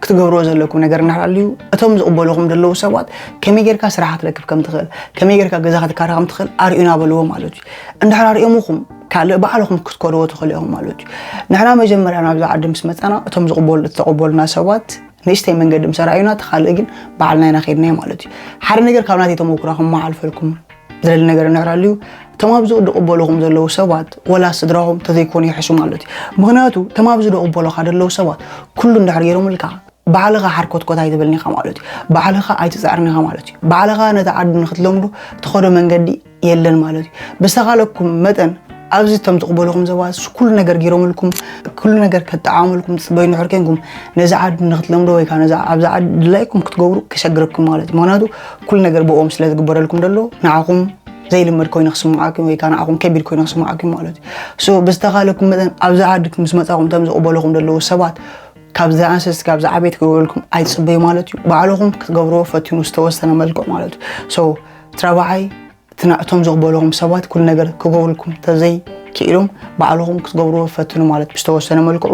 ክትገብርዎ ዘለኩም ነገር እንድሕር ኣልዩ እቶም ዝቕበልኹም ዘለዉ ሰባት ከመይ ጌርካ ስራሕ ክትረክብ ከም ትኽእል፣ ከመይ ጌርካ ገዛ ክትካረ ከም ትኽእል ኣርእዩና በልዎ ማለት እዩ። እንድሕር ኣርእዮምኹም ካልእ ባዕልኹም ክትከድዎ ትኽእሉ ኢኹም ማለት እዩ። ንሕና መጀመርያ ናብዛ ዓዲ ምስ መጻና እቶም ዝቕበሉ ዝተቐበሉና ሰባት ንእሽተይ መንገዲ ምስ ኣርኣዩና፣ እቲ ካልእ ግን ባዕልና ኢና ከይድናዮ ማለት እዩ። ሓደ ነገር ካብ ናተይ ተመኩሮ ክመሓልፈልኩም ዝደሊ ነገር እንድሕር ኣልዩ፣ እቶም ኣብዚ ዝቕበልኹም ዘለዉ ሰባት ወላ ስድራኹም ተዘይኮኑ ይሕሹ ማለት እዩ። ምኽንያቱ እቶም ኣብዚ ዝቕበሉኻ ዘለዉ ሰባት ኩሉ እንድሕር ገይሮምልካ፣ ባዕልኻ ሓርኮትኮት ኣይትብልን ኢኻ ማለት እዩ። ባዕልኻ ኣይትጽዕርን ኢኻ ማለት እዩ። ባዕልኻ ነቲ ዓዲ ንኽትለምዶ ትኸዶ መንገዲ የለን ማለት እዩ። ብዝተኻለኩም መጠን ኣብዚ እቶም ዝቕበልኹም ሰባት ኩሉ ነገር ገይሮምልኩም፣ ኩሉ ነገር ከጠዓሙልኩም ትጽበዩ እንድሕር ኮንኩም፣ ነዚ ዓዲ ንኽትለምዶ ወይ ከዓ ነዚ ኣብዚ ዓዲ ድላይኩም ክትገብሩ ከሸግረኩም ማለት እዩ። ምኽንያቱ ኩሉ ነገር ብኦም ስለ ዝግበረልኩም ዘሎ ንዓኹም ዘይልመድ ኮይኑ ክስምዓኩም ወይ ከዓ ንዓኹም ከቢድ ኮይኑ ክስምዓኩም ማለት እዩ። ሶ ብዝተኻለኩም መጠን ኣብዚ ዓዲ ምስ መጻኹም እቶም ዝቕበልኹም ዘለዉ ሰባት ካብ ዝኣንሰስ ካብ ዝዓበየ ክገብረልኩም ኣይትጽበዩ ማለት እዩ። ባዕልኹም ክትገብርዎ ፈትኑ ዝተወሰነ መልክዑ ማለት እዩ። ሶ እቲ ራብዓይ እቲ ና-፣ እቶም ዝቕበልኹም ሰባት ኩሉ ነገር ክገብሩልኩም ተዘይክኢሎም ባዕልኹም ክትገብርዎ ፈትኑ ማለት ብዝተወሰነ መልክዑ።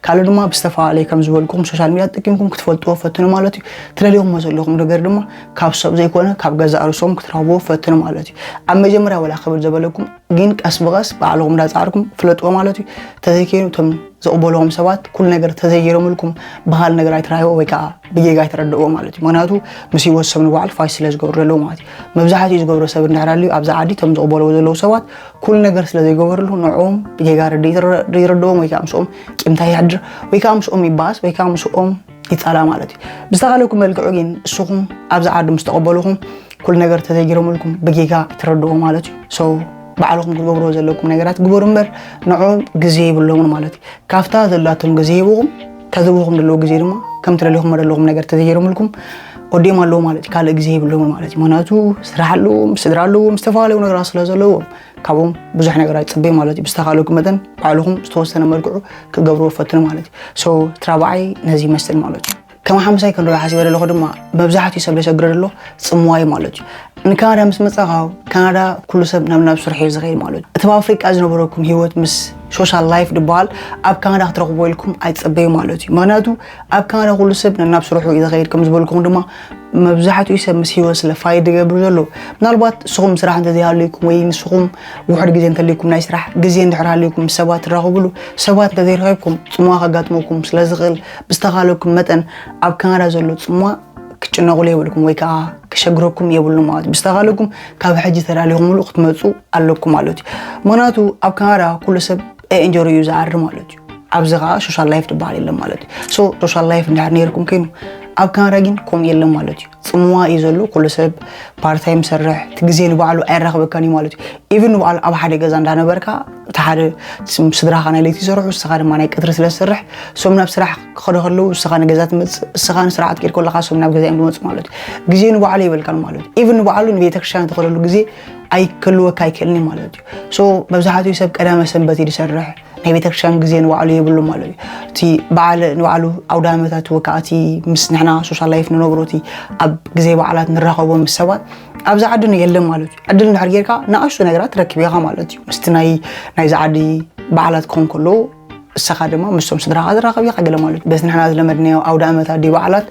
ካልእ ድማ ብዝተፈላለየ ከም ዝበልኩኹም ሶሻል ሚድያ ተጠቂምኩም ክትፈልጥዎ ፈትኑ ማለት እዩ። ትደልይኹም ዘለኹም ነገር ድማ ካብ ሰብ ዘይኮነ ካብ ገዛእ ርእሶም ክትረኽብዎ ፈትኑ ማለት እዩ። ኣብ መጀመርያ ወላ ክብል ዘበለኩም ግን ቀስ ብቐስ ባዕልኹም እንዳጻዕርኩም ፍለጥዎ ማለት እዩ። ተዘይከይኑ እቶም ዝቕበልዎም ሰባት ኩሉ ነገር ተዘይገይሮምልኩም ብኻልእ ነገር ኣይትረኣይዎ ወይ ከዓ ብጌጋ ኣይትረድእዎ ማለት እዩ። ምኽንያቱ ምስ ህይወት ሰብ ንባዕሉ ፋይት ስለ ዝገብሩ ዘለዉ ማለት እዩ። መብዛሕትኡ ዝገብሮ ሰብ እንድሕር ኣልዩ ኣብዚ ዓዲ እቶም ዝቕበልዎ ዘለዉ ሰባት ኩሉ ነገር ስለ ዘይገበርሉ ንዕኦም ብጌጋ ርድኢት ይረ-፣ ይረድኦም ወይ ከዓ ምስኦም ቂምታ የሕድር ወይ ከዓ ምስኦም ይባኣስ ወይ ከዓ ምስኦም ይጻላእ ማለት እዩ። ብዝተኻለኩም መልክዑ ግን ንስኹም ኣብዚ ዓዲ ምስ ተቐበልኹም ኩሉ ነገር ተዘይገይሮምልኩም ብጌጋ ትረድኡ ማለት እዩ። ሶ ባዕልኹም ክትገብርዎ ዘለኩም ነገራት ግበሩ እምበር ንዕኦም ግዜ የብሎምን ማለት እዩ። ካብታ ዘላቶም ግዜ ሂብኹም፣ ከዚ ሂብኹም ዘለዉ ግዜ ድማ ከምቲ ደሊኹም ዘለኹም ነገር ተዘይገይሮምልኩም ወዲኦም ኣለዉ ማለት እዩ። ካልእ ግዜ የብሎምን ማለት እዩ። ምኽንያቱ ስራሕ ኣለዎም፣ ስድራ ኣለዎም፣ ዝተፈላለዩ ነገራት ስለ ዘለዎም ካብኦም ብዙሕ ነገር ኣይትጽበዩ ማለት እዩ። ብዝተኻለኩም መጠን ባዕልኹም ዝተወሰነ መልክዑ ክትገብርዎ ፈትኑ ማለት እዩ። ሶ እቲ ራብዓይ ነዚ ይመስል ማለት እዩ። ከም ሓምሳይ ክንሪኦ ሓሲበ ዘለኹ ድማ መብዛሕትኡ ሰብ ዘሸግሮ ዘሎ ጽምዋ እዩ ማለት እዩ። ንካናዳ ምስ መጻኻ ካናዳ ኩሉ ሰብ ናብ ናብ ስርሑ እዩ ዝኸይድ ማለት እዩ። እቲ ኣብ ኣፍሪቃ ዝነበረኩም ህይወት ምስ ሶሻል ላይፍ ዝበሃል ኣብ ካናዳ ክትረኽቦ ኢልኩም ኣይትጸበዩ ማለት እዩ። ምኽንያቱ ኣብ ካናዳ ኩሉ ሰብ ነናብ ስርሑ እዩ ዝኸይድ። ከም ዝበልኩም ድማ መብዛሕትኡ ሰብ ምስ ህይወት ስለ ፋይት ዝገብር ዘሎ፣ ምናልባት ንስኹም ስራሕ እንተዘይሃልዩኩም ወይ ንስኹም ውሑድ ግዜ እንተልዩኩም ናይ ስራሕ ግዜ እንድሕር ሃልዩኩም ምስ ሰባት ትራኸብሉ፣ ሰባት እንተዘይረኸብኩም ጽምዋ ከጋጥመኩም ስለ ዝኽእል ብዝተኻለኩም መጠን ኣብ ካናዳ ዘሎ ጽምዋ ክትጭነቑሉ የብልኩም ወይ ከዓ ክሸግረኩም የብሉ ማለት እዩ። ብዝተኻለኩም ካብ ሕጂ ተዳሊኹምሉ ክትመፁ ኣለኩም ማለት እዩ። ምኽንያቱ ኣብ ካናዳ ኩሉ ሰብ ኤንጆሪ እዩ ዝዓሪ ማለት እዩ። ኣብዚ ከዓ ሶሻል ላይፍ ዝበሃል የለን ማለት እዩ። ሶ ሶሻል ላይፍ እንድሕር ነይርኩም ኮይኑ ኣብ ካናዳ ግን ከምኡ የለን ማለት እዩ። ጽምዋ እዩ ዘሎ። ኩሉ ሰብ ፓርታይም ሰርሕ፣ እቲ ግዜ ንባዕሉ ኣይራኽበካን እዩ ማለት እዩ። ኢቭን ንባዕሉ ኣብ ሓደ ገዛ እንዳነበርካ እቲ ሓደ ስም- ስድራኻ ናይ ለይቲ ይሰርሑ፣ ንስኻ ድማ ናይ ቀትሪ ስለ ዝሰርሕ፣ እሶም ናብ ስራሕ ክኸዱ ከለዉ ንስኻ ንገዛ ትመጽእ፣ ንስኻ ንስራሕ ክትከይድ ከለኻ እሶም ናብ ገዛ እዮም ዝመጹ ማለት እዩ። ግዜ ንባዕሉ የብልካን ማለት እዩ። ኢቭን ንባዕሉ ንቤተክርስትያን ትኸደሉ ግዜ ኣይክህልወካ ኣይክእልን እዩ ማለት እዩ። ሶ መብዛሕትኡ ሰብ ቀዳመ ሰንበት እዩ ዝሰርሕ፣ ናይ ቤተክርስትያን ግዜ ንባዕሉ የብሉ ማለት እዩ። እቲ በዓል ንባዕሉ ኣውደ ዓመታት ወይ ከዓ እቲ ምስ ንሕና ሶሻል ላይፍ ንነብሮ እቲ ኣብ ግዜ በዓላት ንራኸቦ ምስ ሰባት ኣብዚ ዓዲ የለን ማለት እዩ። ዕድል እንድሕር ጌርካ ንኣሽቱ ነገራት ትረክብ ኢኻ ማለት እዩ። ምስቲ ናይ ናይዚ ዓዲ በዓላት ክኸውን ከሎ ንስኻ ድማ ምስቶም ስድራኻ ትራኸብ ኢኻ ገለ ማለት እዩ። በቲ ንሕና ዝለመድናዮ ኣውደ ዓመት ኣዲ በዓላት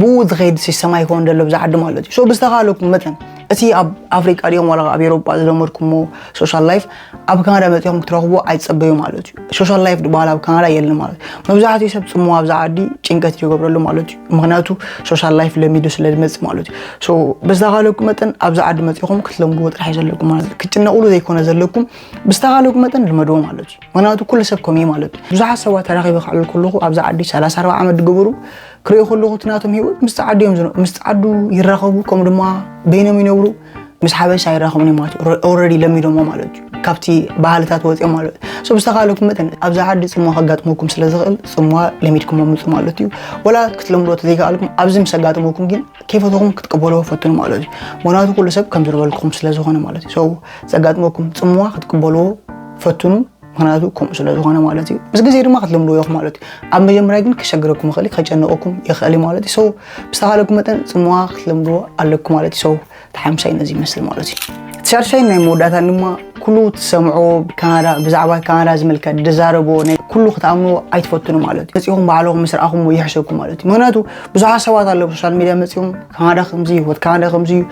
ብኡ ዝኸይድ ሲስተም ኣይኮን ዘሎ ኣብዚ ዓዲ ማለት እዩ። ሶ ብዝተኻለኩም መጠን እቲ ኣብ ኣፍሪቃ ድዮም ዋላ ኣብ ኤሮጳ ዝለመድኩሞ ሶሻል ላይፍ ኣብ ካናዳ መጺኹም ክትረኽብዎ ኣይትጸበዩ ማለት እዩ። ሶሻል ላይፍ ዝበሃል ኣብ ካናዳ የለን ማለት እዩ። መብዛሕትኡ ሰብ ጽምዋ ኣብዚ ዓዲ ጭንቀት ይገብረሉ ማለት እዩ። ምኽንያቱ ሶሻል ላይፍ ለሚዱ ስለ ዝመጽእ ማለት እዩ። ሶ ብዝተኻለኩም መጠን ኣብዚ ዓዲ መጺኹም ክትለምድዎ ጥራሕ እዩ ዘለኩም ማለት እዩ። ክትጭነቑሉ ዘይኮነ ዘለኩም ብዝተኻለኩም መጠን ልመድዎ ማለት እዩ። ምኽንያቱ ኩሉ ሰብ ከምኡ እዩ ማለት እዩ። ብዙሓት ሰባት ተራኺበ ክዕልል ከለኹ ኣብዚ ዓዲ ሰላሳ ኣርባዓ ዓመት ዝገበሩ ክሪኦ ከለኹ እቲ ናቶም ህይወት ምስ ጸዓዱ እዮም ዝነ- ምስ ጸዓዱ ይራኸቡ፣ ከምኡ ድማ በይኖም ይነብሩ፣ ምስ ሓበሻ ይራኸቡን እዮም ማለት እዩ። ኦልሬዲ ለሚዶሞ ማለት እዩ። ካብቲ ባህልታት ወፂኦም ማለት እዩ። ሶ ብዝተኻለኩም መጠን ኣብዚ ዓዲ ጽምዋ ከጋጥመኩም ስለ ዝኽእል ጽምዋ ለሚድኩሞ ምጹ ማለት እዩ። ወላ ክትለምዶ ተዘይከኣልኩም ኣብዚ ምስ ኣጋጥመኩም ግን ከይፈተኹም ክትቀበልዎ ፈትኑ ማለት እዩ። ምኽንያቱ ኩሉ ሰብ ከም ዝረበልኩም ስለ ዝኾነ ማለት እዩ። ሶ ዘጋጥመኩም ጽምዋ ክትቀበልዎ ፈትኑ። ምኽንያቱ ከምኡ ስለ ዝኾነ ማለት እዩ። ምስ ግዜ ድማ ክትለምድዎ ኢኹም ማለት እዩ። ኣብ መጀመርያ ግን ከሸግረኩም ይኽእል እዩ፣ ከጨንቐኩም ይኽእል እዩ ማለት እዩ። ሶ ብዝተኻለኩም መጠን ጽምዋ ክትለምድዎ ኣለኩም ማለት እዩ። ሶ እቲ ሓምሻይ ነዚ ይመስል ማለት እዩ። እቲ ሻድሻይ ናይ መወዳእታን ድማ ኩሉ ትሰምዖ ብካናዳ ብዛዕባ ካናዳ ዝምልከት ዝዛረቦ ናይ ኩሉ ክትኣምንዎ ኣይትፈትኑ ማለት እዩ። መጺኹም ባዕልኹም ምስ ረኣኹምዎ ይሕሸኩም ማለት እዩ። ምኽንያቱ ብዙሓት ሰባት ኣለዉ ሶሻል ሚድያ መጺኹም ካናዳ ከምዚ ህይወት ካናዳ ከምዚ እዩ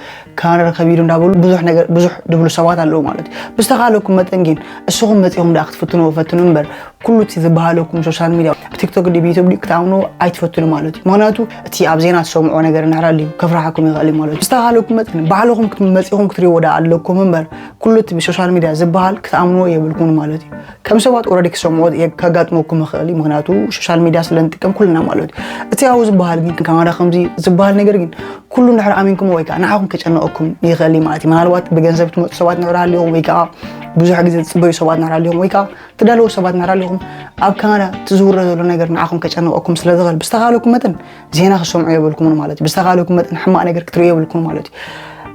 ካናዳ ከቢዱ እንዳበሉ ብዙሕ ነገር ብዙሕ ድብሉ ሰባት ኣለዉ ማለት እዩ። ብዝተኻለኩም መጠን ግን እስኹም መጺኹም ደኣ ክትፍትንዎ ፈትኑ እምበር ኩሉ እቲ ዝበሃለኩም ሶሻል ሚድያ ብቲክቶክ ድዩ ብዩቱብ ድዩ ክትኣምኑ ኣይትፈትኑ ማለት እዩ። ምኽንያቱ እቲ ኣብ ዜና ትሰምዖ ነገር እንድሕር ኣልዩ ከፍርሓኩም ይኽእል እዩ ማለት እዩ። ብዝተኻለኩም መጠን ባዕልኹም መጺኹም ክትሪእዎ ደኣ ኣለኩም እምበር ኩሉ እቲ ብሶሻል ሚድያ ዝበሃል ክትኣምንዎ የብልኩም ማለት እዩ። ከም ሰባት ኦረዲ ክሰምዖ ከጋጥመኩም ይኽእል እዩ። ምኽንያቱ ሶሻል ሚድያ ስለ ንጥቀም ኩልና ማለት እዩ። እቲ ኣብኡ ዝበሃል ግን ካናዳ ከምዚ ዝበሃል ነገር ግን ኩሉ እንድሕር ኣሚንኩም ወይ ከዓ ንዓኹም ከጨንቐኩም ይኽእል እዩ ማለት እዩ። ምናልባት ብገንዘብ ትመፁ ሰባት እንድሕር ሃሊኹም ወይ ከዓ ብዙሕ ግዜ ትፅበዩ ሰባት እንድሕር ሃሊኹም ወይ ከዓ ትዳለዉ ሰባት እንድሕር ሃሊኹም ኣብ ካናዳ እቲ ዝውረ ዘሎ ነገር ንዓኹም ከጨንቐኩም ስለ ዝኽእል ብዝተኻለኩም መጠን ዜና ክሰምዑ የብልኩምን ማለት እዩ። ብዝተኻለኩም መጠን ሕማቕ ነገር ክትርእዩ የብልኩም ማለት እዩ።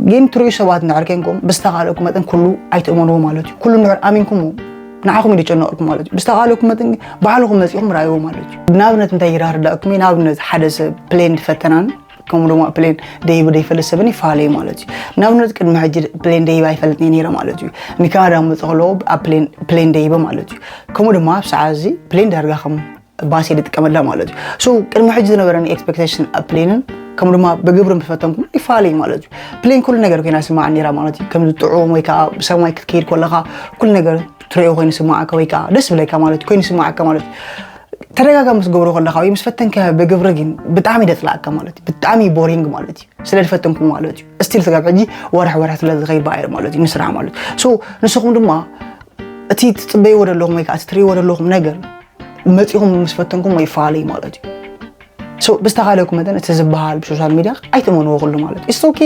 ግን ትርእዩ ሰባት እንድሕር ኮንኩም ብዝተኻለኩም መጠን ኩሉ ኣይትእመንዎ ማለት እዩ። ኩሉ እንድሕር ኣሚንኩምዎ ንዓኹም እዩ ዝጨንቐኩም ማለት እዩ። ብዝተኻለኩም መጠን ግን ባዕልኹም መፂኹም ርኣይዎ ማለት እዩ። ንኣብነት እንታይ ይራርዳእኩም እዩ? ንኣብነት ሓደ ሰብ ፕሌን ዝፈተናን ከምኡ ድማ ፕሌን ደይቡ ዘይፈልጥ ሰብን ይፈላለዩ ማለት እዩ። ንኣብነት ቅድሚ ሕጂ ፕሌን ደይበ ኣይፈልጥን እየ ነይረ ማለት እዩ። ንካናዳ ክመፅእ ከለኹ ኣብ ፕሌን ፕሌን ደይበ ማለት እዩ። ከምኡ ድማ ኣብ ሰዓት እዚ ፕሌን ዳርጋ ከም ባስ እየ ዝጥቀመላ ማለት እዩ። ሶ ቅድሚ ሕጂ ዝነበረኒ ኤክስፔክቴሽን ኣብ ፕሌንን ከምኡ ድማ ብግብሪ ምስ ፈተንኩም ይፈላለዩ ማለት እዩ። ፕሌን ኩሉ ነገር ኮይና ስማዕ ነይራ ማለት እዩ። ከምዚ ጥዑም ወይ ከዓ ብሰማይ ክትከይድ ከለኻ ኩሉ ነገር ትሪኦ ኮይኑ ስማዓካ ወይ ከዓ ደስ ብለካ ማለት እዩ። ኮይኑ ስማዓካ ማለት እዩ። ተደጋጋሚ ምስ ገብሮ ከለኻ ወይ ምስ ፈተንካ ብግብሪ ግን ብጣዕሚ ደፅላኣካ ማለት እዩ። ብጣዕሚ ቦሪንግ ማለት እዩ። ስለ ዝፈተንኩ ማለት እዩ። ስቲል ስጋብ ሕጂ ወርሕ ወርሕ ስለ ዝኸይድ ብኣየር ማለት እዩ ንስራሕ ማለት እዩ። ሶ ንስኹም ድማ እቲ ትፅበይዎ ዘለኹም ወይ ከዓ እቲ ትሪእዎ ዘለኹም ነገር መፂኹም ምስ ፈተንኩም ይፈላለዩ ማለት እዩ። ሶ ብዝተኻለኩም መጠን እቲ ዝበሃል ብሶሻል ሚድያ ኣይትእመንዎ ኩሉ ማለት እዩ። ስቶኪ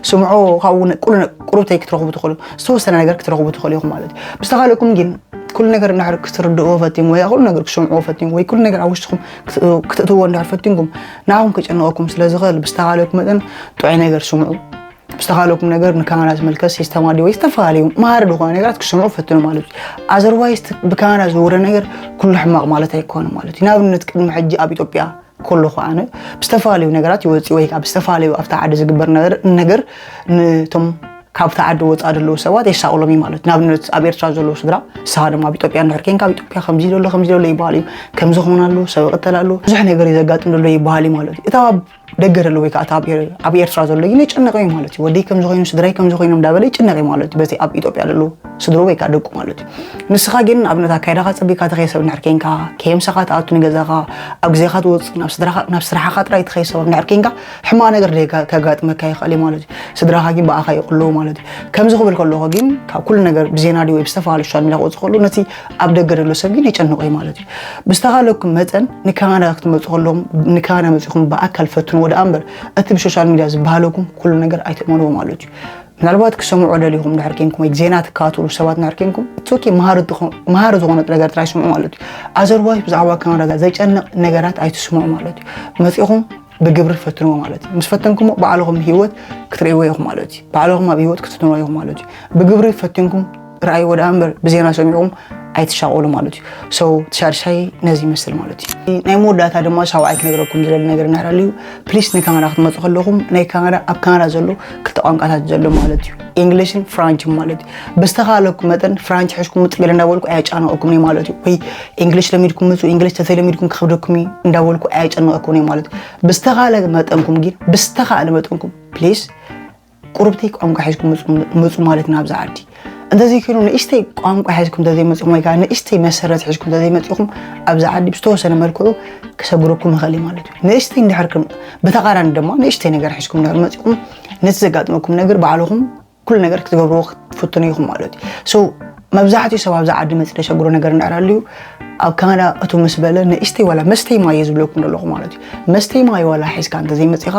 ስምዖ ካብኡ ነ- ቁሉ ነ- ቁሩብተይ ክትረኽቡ ትኽእሉ ዝተወሰነ ነገር ክትረኽቡ ትኽእሉ ኢኹም ማለት እዩ። ብዝተኻለኩም ግን ኩሉ ነገር እንድሕር ክትርድእዎ ፈቲንኩም ወይ ኩሉ ነገር ክሰምዕዎ ፈቲንኩም ወይ ኩሉ ነገር ኣብ ውሽጥኹም ክት- ክትእትውዎ እንድሕር ፈቲንኩም ንዓኹም ከጨንቐኩም ስለ ዝኽእል ብዝተኻለኩም መጠን ጥዑይ ነገር ስምዑ። ብዝተኻለኩም ነገር ንካናዳ ዝምልከት ሲስተማ ድዩ ወይ ዝተፈላለዩ መሃሪ ዝኾነ ነገራት ክስምዑ ፈትኑ ማለት እዩ። ኣዘርዋይስ ብካናዳ ዝውረ ነገር ኩሉ ሕማቕ ማለት ኣይኮነ ማለት እዩ። ንኣብነት ቅድሚ ሕጂ ኣብ ኢትዮጵያ ከለኹ ኣነ ብዝተፈላለዩ ነገራት ይወፅእ ወይ ከዓ ብዝተፈላለዩ ኣብታ ዓዲ ዝግበር ነገር ነገር ነቶም ካብቲ ዓዲ ወፃእ ዘለዉ ሰባት የሳቕሎም እዩ ማለት እዩ። ንኣብነት ኣብ ኤርትራ ዘለዉ ስድራ፣ ንስኻ ድማ ኣብ ኢትዮጵያ እንድሕር ኬንካ ኣብ ኢትዮጵያ ከምዚ ዘሎ ከምዚ ዘሎ ይበሃል እዩ፣ ከምዚ ክኾን ኣሎ፣ ሰብ ይቕተል ኣሎ፣ ብዙሕ ነገር እዩ ዘጋጥም ዘሎ ይበሃል እዩ ማለት እዩ። እታ ኣብ ደገ ዘሎ ወይ ከዓ እታ ኣብ ኤር- ኣብ ኤርትራ ዘሎ ግን ይጨነቕ እዩ ማለት እዩ። ወደይ ከምዚ ኮይኑ፣ ስድራይ ከምዚ ኮይኖም እንዳበለ ይጨነቕ እዩ ማለት እዩ። በቲ ኣብ ኢትዮጵያ ዘሎ ስድሮ ወይ ከዓ ደቁ ማለት እዩ። ንስኻ ግን ኣብነት ኣካይዳኻ ጸቢካ ትኸይሰብ እንድሕር ኬንካ፣ ከየምሳኻ ትኣቱ ንገዛኻ፣ ኣብ ግዜኻ ትወጽእ፣ ናብ ስድራኻ ናብ ስራሕኻ ጥራይ ትኸይሰብ እንድሕር ኬንካ፣ ሕማቕ ነገር ደይ ከጋጥመካ ይኽእል እዩ ማለት እዩ። ስድራኻ ግን ብኣኻ ይቕልዉ ማለት እዩ። ከምዚ ክብል ከለኹ ግን ካብ ኩሉ ነገር ብዜና ድዩ ወይ ብዝተፈላለዩ ሶሻል ሚድያ ክወጽእ ከሎ ነቲ ኣብ ደገ ዘሎ ሰብ ግን የጨንቖ እዩ ማለት እዩ። ብዝተኻለኩም መጠን ንካናዳ ክትመጹ ከለኹም፣ ንካናዳ መጺኹም ብኣካል ፈትንዎ ደኣ እምበር እቲ ብሶሻል ሚድያ ዝበሃለኩም ኩሉ ነገር ኣይትእመንዎ ማለት እዩ። ምናልባት ክሰምዑ ደሊኹም ድሕር ኬንኩም ወይ ዜና ትከታተሉ ሰባት ድሕር ኬንኩም፣ it's okay፣ መሃሪ ዝኾ- መሃሪ ዝኾነ ነገር ጥራይ ስምዑ ማለት እዩ። ኣዘርዋይስ ብዛዕባ ካናዳ ዘጨንቕ ነገራት ኣይትስምዑ ማለት እዩ። መጺኹም ብግብሪ ፈትንዎ ማለት እዩ። ምስ ፈተንኩሞ ባዕልኹም ህይወት ክትርእይዎ ኢኹም ማለት እዩ። ባዕልኹም ኣብ ህይወት ክትፍትንዎ ኢኹም ማለት እዩ። ብግብሪ ፈቲንኩም ርኣይዎ ደኣ እምበር ብዜና ሰሚዕኩም ኣይትሻቐሉ ማለት እዩ። So ትሻድሻይ ነዚ ይመስል ማለት እዩ። ናይ መወዳእታ ድማ ሻውዓይ ክነግረኩም ዝደሊ ነገር እናሕራሉ እዩ። ፕሊስ ንካናዳ ክትመፁ ከለኹም ናይ ካናዳ ኣብ ካናዳ ዘሎ ክልተ ቋንቋታት ዘሎ ማለት እዩ። ኢንግሊሽን ፍራንች ማለት እዩ። ብዝተኻለኩም መጠን ፍራንች ሒዝኩም ምፁ ገለ እንዳበልኩ ኣያጫነቀኩም እየ ማለት እዩ። ወይ ኢንግሊሽ ለሚድኩም ምፁ፣ ኢንግሊሽ ተተለሚድኩም ክኸብደኩም እዩ እንዳበልኩ ኣያጨነቀኩም እየ ማለት እዩ። ብዝተኻለ መጠንኩም ግን ብዝተኻለ መጠንኩም ፕሊስ ቁርብቲ ቋንቋ ሒዝኩም ምፁ ማለት ናብዛ ዓዲ። እንተዘይኮይኑ ንእሽተይ ቋንቋ ሒዝኩም እንተዘይመፅኹም ወይ ከዓ ንእሽተይ መሰረት ሒዝኩም እንተዘይመፂኹም ኣብዚ ዓዲ ብዝተወሰነ መልክዑ ክሰግረኩም ይኽእል እዩ ማለት እዩ። ንእሽተይ እንድሕር ክም ብተቃራኒ ድማ ንእሽተይ ነገር ሒዝኩም እንድሕር መፂኹም ነቲ ዘጋጥመኩም ነገር ባዕልኹም ኩሉ ነገር ክትገብርዎ ክትፍትኑ ኢኹም ማለት እዩ። So መብዛሕትኡ ሰብ ኣብዚ ዓዲ መፂ ዘሸግሮ ነገር እንድሕር ኣልዩ ኣብ ካናዳ እቱ ምስ በለ ንእሽተይ ዋላ መስተይ ማየ ዝብለኩም ዘለኹ ማለት እዩ። መስተይ ማየ ዋላ ሒዝካ እንተዘይመፂኻ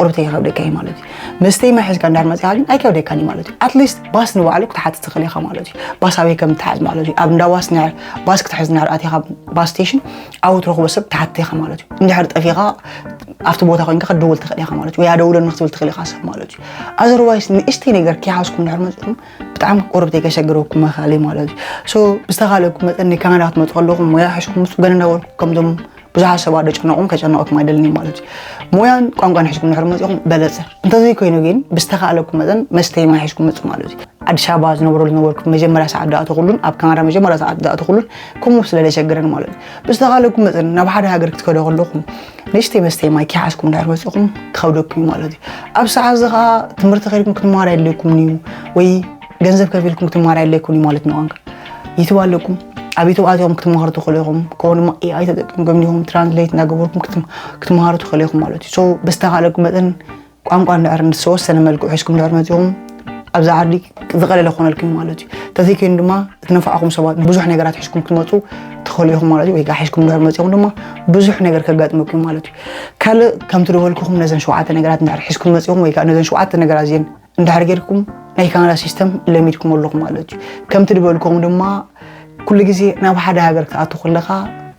ቁርብተይ ይኸብደካ እዩ ማለት እዩ። መስተይ ማይ ሒዝካ እንድሕር መፂኻ ግን ኣይከብደካን እዩ ማለት እዩ። ኣትሊስት ባስ ንባዕሉ ክትሓትት ትኽእል ኢኻ ማለት እዩ። ባስ ኣበይ ከም ትሓዝ ማለት እዩ። ኣብ እንዳ ባስ ንድሕር ባስ ክትሕዝ እንድሕር ኣቲኻ ባስ ስቴሽን ኣብኡ ትረኽቦ ሰብ ትሓትት ኢኻ ማለት እዩ። እንድሕር ጠፊኻ ኣብቲ ቦታ ኮይንካ ክትድውል ትኽእል ኢኻ ማለት እዩ። ወይ ኣደውለኒ ክትብል ትኽእል ኢኻ ሰብ ማለት እዩ። ኣዘርዋይስ ንእሽተይ ነገር ከይሓዝኩም እንድሕር መፂኹም ብጣዕሚ ቁርብተይ ከሸግረኩም ይኽእል እዩ ማለት እዩ። So ብዝተኻለኩም መጠን ንካናዳ ክትመፁ ከለኹም ሞያ ሒዝኩም ምፁ ገለ እንዳበልኩ ከምዞም ብዙሓት ሰባት ደጨነቑም ከጨነቑኩም ኣይደልን እዩ ማለት እዩ። ሞያን ቋንቋን ሒዝኩም እንድሕር መፂኹም በለፀ። እንተዘይኮይኑ ግን ብዝተኻለኩም መጠን መስተይ ማይ ሒዝኩም ምፁ ማለት እዩ። ኣዲስ ኣበባ ዝነብረሉ ዝነበርኩ መጀመርያ ሰዓት ደኣ ትኹሉን ኣብ ካናዳ መጀመርያ ሰዓት ደኣ ትኹሉን ከምኡ ስለ ዘሸግረን ማለት እዩ። ብዝተኻለኩም መጠን ናብ ሓደ ሃገር ክትከዱ ከለኹም ንእሽተይ መስተይ ማይ ከይሓዝኩም እንድሕር መፂኹም ክኸብደኩም እዩ ማለት እዩ። ኣብ ሰዓት እዚ ኸዓ ትምህርቲ ከይድኩም ክትመሃሩ ኣየድልየኩምን እዩ ወይ ገንዘብ ከፊልኩም ክትመሃሩ ኣየድልየኩምን እዩ ማለት ንቋንቋ። ዩቱብ ኣለኩም። ኣብ ዩቱብ ኣቲኹም ክትመሃሩ ትኽእሉ ኢኹም። ከምኡ ድማ ኤኣይ ተጠቂምኩም ኢኹም ትራንስሌት እናገበርኩም ክትም- ክትመሃሩ ትኽእሉ ኢኹም ማለት እዩ። So ብዝተኻለኩም መጠን ቋንቋ እንድሕር ዝተወሰነ መልክዑ ሒዝኩም እንድሕር መፂኹም ኣብዚ ዓዲ ዝቐለለ ክኾነልኩም እዩ ማለት እዩ። ተዘይኮይኑ ድማ ዝነፋዕኹም ሰባት ብዙሕ ነገራት ሒዝኩም ክትመፁ ትኽእሉ ኢኹም ማለት እዩ። ወይ ከዓ ሒዝኩም እንድሕር መፂኹም ድማ ብዙሕ ነገር ከጋጥመኩም እዩ ማለት እዩ። ካልእ ከምቲ ዝበልኩኹም ነዘን ሸውዓተ ነገራት እንድሕር ሒዝኩም መፂኹም ወይ ከዓ ነዘን ሸውዓተ ነገራት እዚአን እንድሕር ጌርኩም ናይ ካናዳ ሲስተም ለሚድኩም ኣለኹም ማለት እዩ። ከምቲ ዝበልኩም ድማ ኩሉ ግዜ ናብ ሓደ ሃገር ክትኣቱ ከለኻ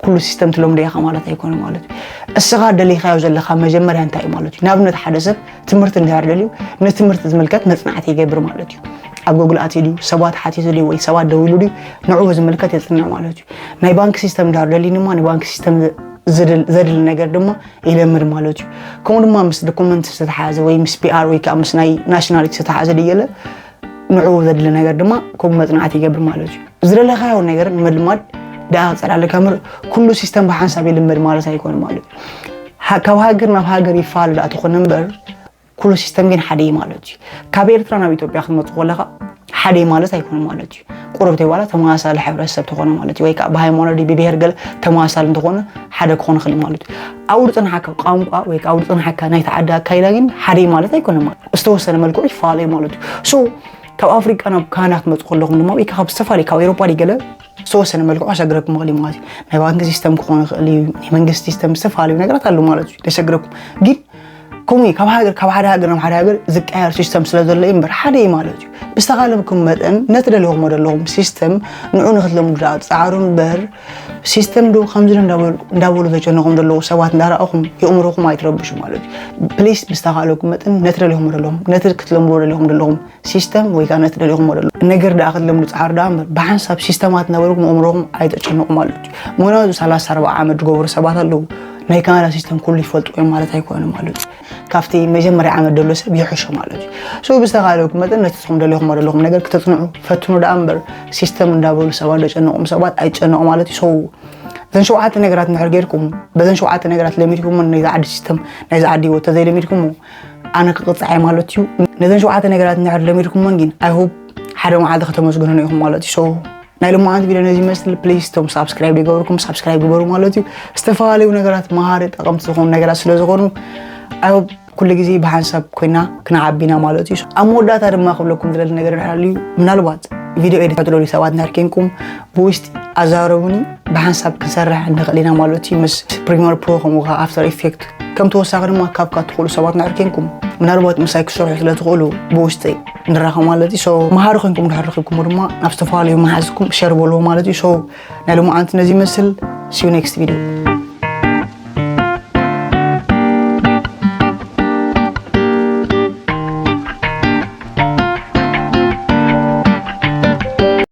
ኩሉ ሲስተም ትለምዶ ኢኻ ማለት ኣይኮነ ማለት እዩ። እስኻ ደሊኻዮ ዘለኻ መጀመርያ እንታይ እዩ ማለት እዩ። ንኣብነት ሓደ ሰብ ትምህርቲ እንድሕር ደልዩ ንትምህርቲ ዝምልከት መፅናዕቲ ይገብር ማለት እዩ። ኣብ ጎግል ኣትዩ ድዩ ሰባት ሓቲቱ ድዩ ወይ ሰባት ደዊሉ ድዩ ንዕኡ ዝምልከት የፅንዕ ማለት እዩ። ናይ ባንክ ሲስተም እንድሕር ደልዩ ድማ ንባንክ ሲስተም ዘድል ነገር ድማ ይለምድ ማለት እዩ። ከምኡ ድማ ምስ ዶኩመንት ዝተተሓዘ ወይ ምስ ፒኣር ወይ ከዓ ምስ ናይ ናሽናሊቲ ዝተተሓዘ ድየለ ንዕኡ ዘድሊ ነገር ድማ ከምኡ መፅናዕቲ ይገብር ማለት እዩ። ዝደለኻዮ ነገር ንምልማድ ደኣ ክፀላለ ከምር ኩሉ ሲስተም ብሓንሳብ ይልመድ ማለት ኣይኮነ ማለት እዩ። ካብ ሃገር ናብ ሃገር ይፈላለ ደኣ ተኾነ እምበር ኩሉ ሲስተም ግን ሓደ እዩ ማለት እዩ። ካብ ኤርትራ ናብ ኢትዮጵያ ክትመፁ ከለኻ ሓደ ማለት ኣይኮነ ማለት እዩ። ቁርብተይ ዋላ ተመሳሳሊ ሕብረተሰብ ተኾነ ማለት እዩ። ወይ ከዓ ብሃይማኖት ብብሄር ገለ ተመሳሳሊ እንተኾነ ሓደ ክኾን ይኽእል ማለት እዩ። ኣብኡ ዝፅንሓካ ቋንቋ ወይ ከዓ ኣብኡ ዝፅንሓካ ናይቲ ዓዲ ኣካይዳ ግን ሓደ ማለት ኣይኮነ ማለት ዝተወሰነ መልክዑ ይፈላለ ማለት እዩ። So ካብ ኣፍሪቃ ናብ ካናዳ ክትመፁ ከለኹም ድማ ወይ ከዓ ካብ ዝተፈላለዩ ካብ ኤሮፓ ድዩ ገለ ዝተወሰነ መልክዑ ኣሸግረኩም ይኽእል እዩ ማለት እዩ። ናይ ባንክ ሲስተም ክኾን ይኽእል እዩ፣ ናይ መንግስቲ ሲስተም ዝተፈላለዩ ነገራት ኣለዉ ማለት እዩ። ተሸግረኩም ግን ከምኡ እዩ። ካብ ሃገር ካብ ሓደ ሃገር ናብ ሓደ ሃገር ዝቀያየር ሲስተም ስለ ዘሎ እዩ እምበር ሓደ እዩ ማለት እዩ። ብዝተኻለኩም መጠን ነቲ ደሊኹሞ ዘለኹም ሲስተም ንዑ ንክትለምዱ ደኣ ፃዕሩ እምበር ሲስተም ዶ ከምዚ ዶ እንዳበሉ ዘጨነኹም ዘለዉ ሰባት እንዳረኣኹም የእምሮኹም ኣይትረብሹ ማለት እዩ። ፕሊስ ብዝተኻለኩም መጠን ነቲ ደሊኹሞ ዘለኹም ነቲ ክትለምድዎ ደሊኹም ዘለኹም ሲስተም ወይ ከዓ ነቲ ደሊኹሞ ዘለኹም ነገር ደኣ ክትለምዱ ፃዕሩ ደኣ እምበር ብሓንሳብ ሲስተማት እናበልኩም ኣእምሮኹም ኣይተጨንቑ ማለት እዩ። ምክንያቱ ሰላሳ ኣርባዓ ዓመት ዝገበሩ ሰባት ኣለዉ። ናይ ካናዳ ሲስተም ኩሉ ይፈልጡ እዮም ማለት ኣይኮነ ማለት እዩ። ካብቲ መጀመርያ ዓመት ደሎ ሰብ ይሕሾ ማለት እዩ። ሶ ብዝተኻለኩም መጠን ነቲ ትኹም ደለኹም ዘለኹም ነገር ክተፅንዑ ፈትኑ ደኣ እምበር፣ ሲስተም እንዳበሉ ሰባት ዘጨነቑም ሰባት ኣይጨነቑ ማለት እዩ። ሶ እዘን ሸውዓተ ነገራት እንድሕር ጌርኩም፣ በዘን ሸውዓተ ነገራት ለሚድኩም ናይዚ ዓዲ ሲስተም፣ ናይዚ ዓዲ ህይወት ተዘይለሚድኩሞ ኣነ ክቕፃዕ እየ ማለት እዩ። ነዘን ሸውዓተ ነገራት እንድሕር ለሚድኩሞን ግን ኣይሆብ ሓደ መዓልቲ ከተመስግኑን ኢኹም ማለት እዩ። ሶ ናይ ልማዓንቲ ቪድዮ ነዚ ይመስል። ፕሊዝ እቶም ሳብስክራይብ ዘይገበርኩም ሳብስክራይብ ግበሩ ማለት እዩ። ዝተፈላለዩ ነገራት መሃሪ ጠቐምቲ ዝኾኑ ነገራት ስለ ዝኾኑ ኣይሆብ ኩሉ ግዜ ብሓንሳብ ኮይና ክንዓቢና ማለት እዩ። ኣብ መወዳእታ ድማ ክብለኩም ዝደሊ ነገር እንድሕር ሃልዩ፣ ምናልባት ቪድዮ ኤዲት ትደልዩ ሰባት እንድሕር ኬንኩም ብውሽጢ ኣዛረቡኒ፣ ብሓንሳብ ክንሰርሕ ንኽእል ኢና ማለት እዩ። ምስ ፕሪሚየር ፕሮ ከምኡ ከዓ ኣፍተር ኢፌክት ከም ተወሳኺ ድማ ካብካ ትኽእሉ ሰባት እንድሕር ኬንኩም ምናልባት ምሳይ ክሰርሑ ስለ ትኽእሉ ብውሽጢ ንራኸብ ማለት እዩ። ሶ መሃሪ ኮይንኩም እንድሕር ረኺብኩሞ ድማ ናብ ዝተፈላለዩ መሓዝኩም ሸር በልዎ ማለት እዩ። ሶ ናይ ሎማዓንቲ ነዚ ይመስል። See you next video።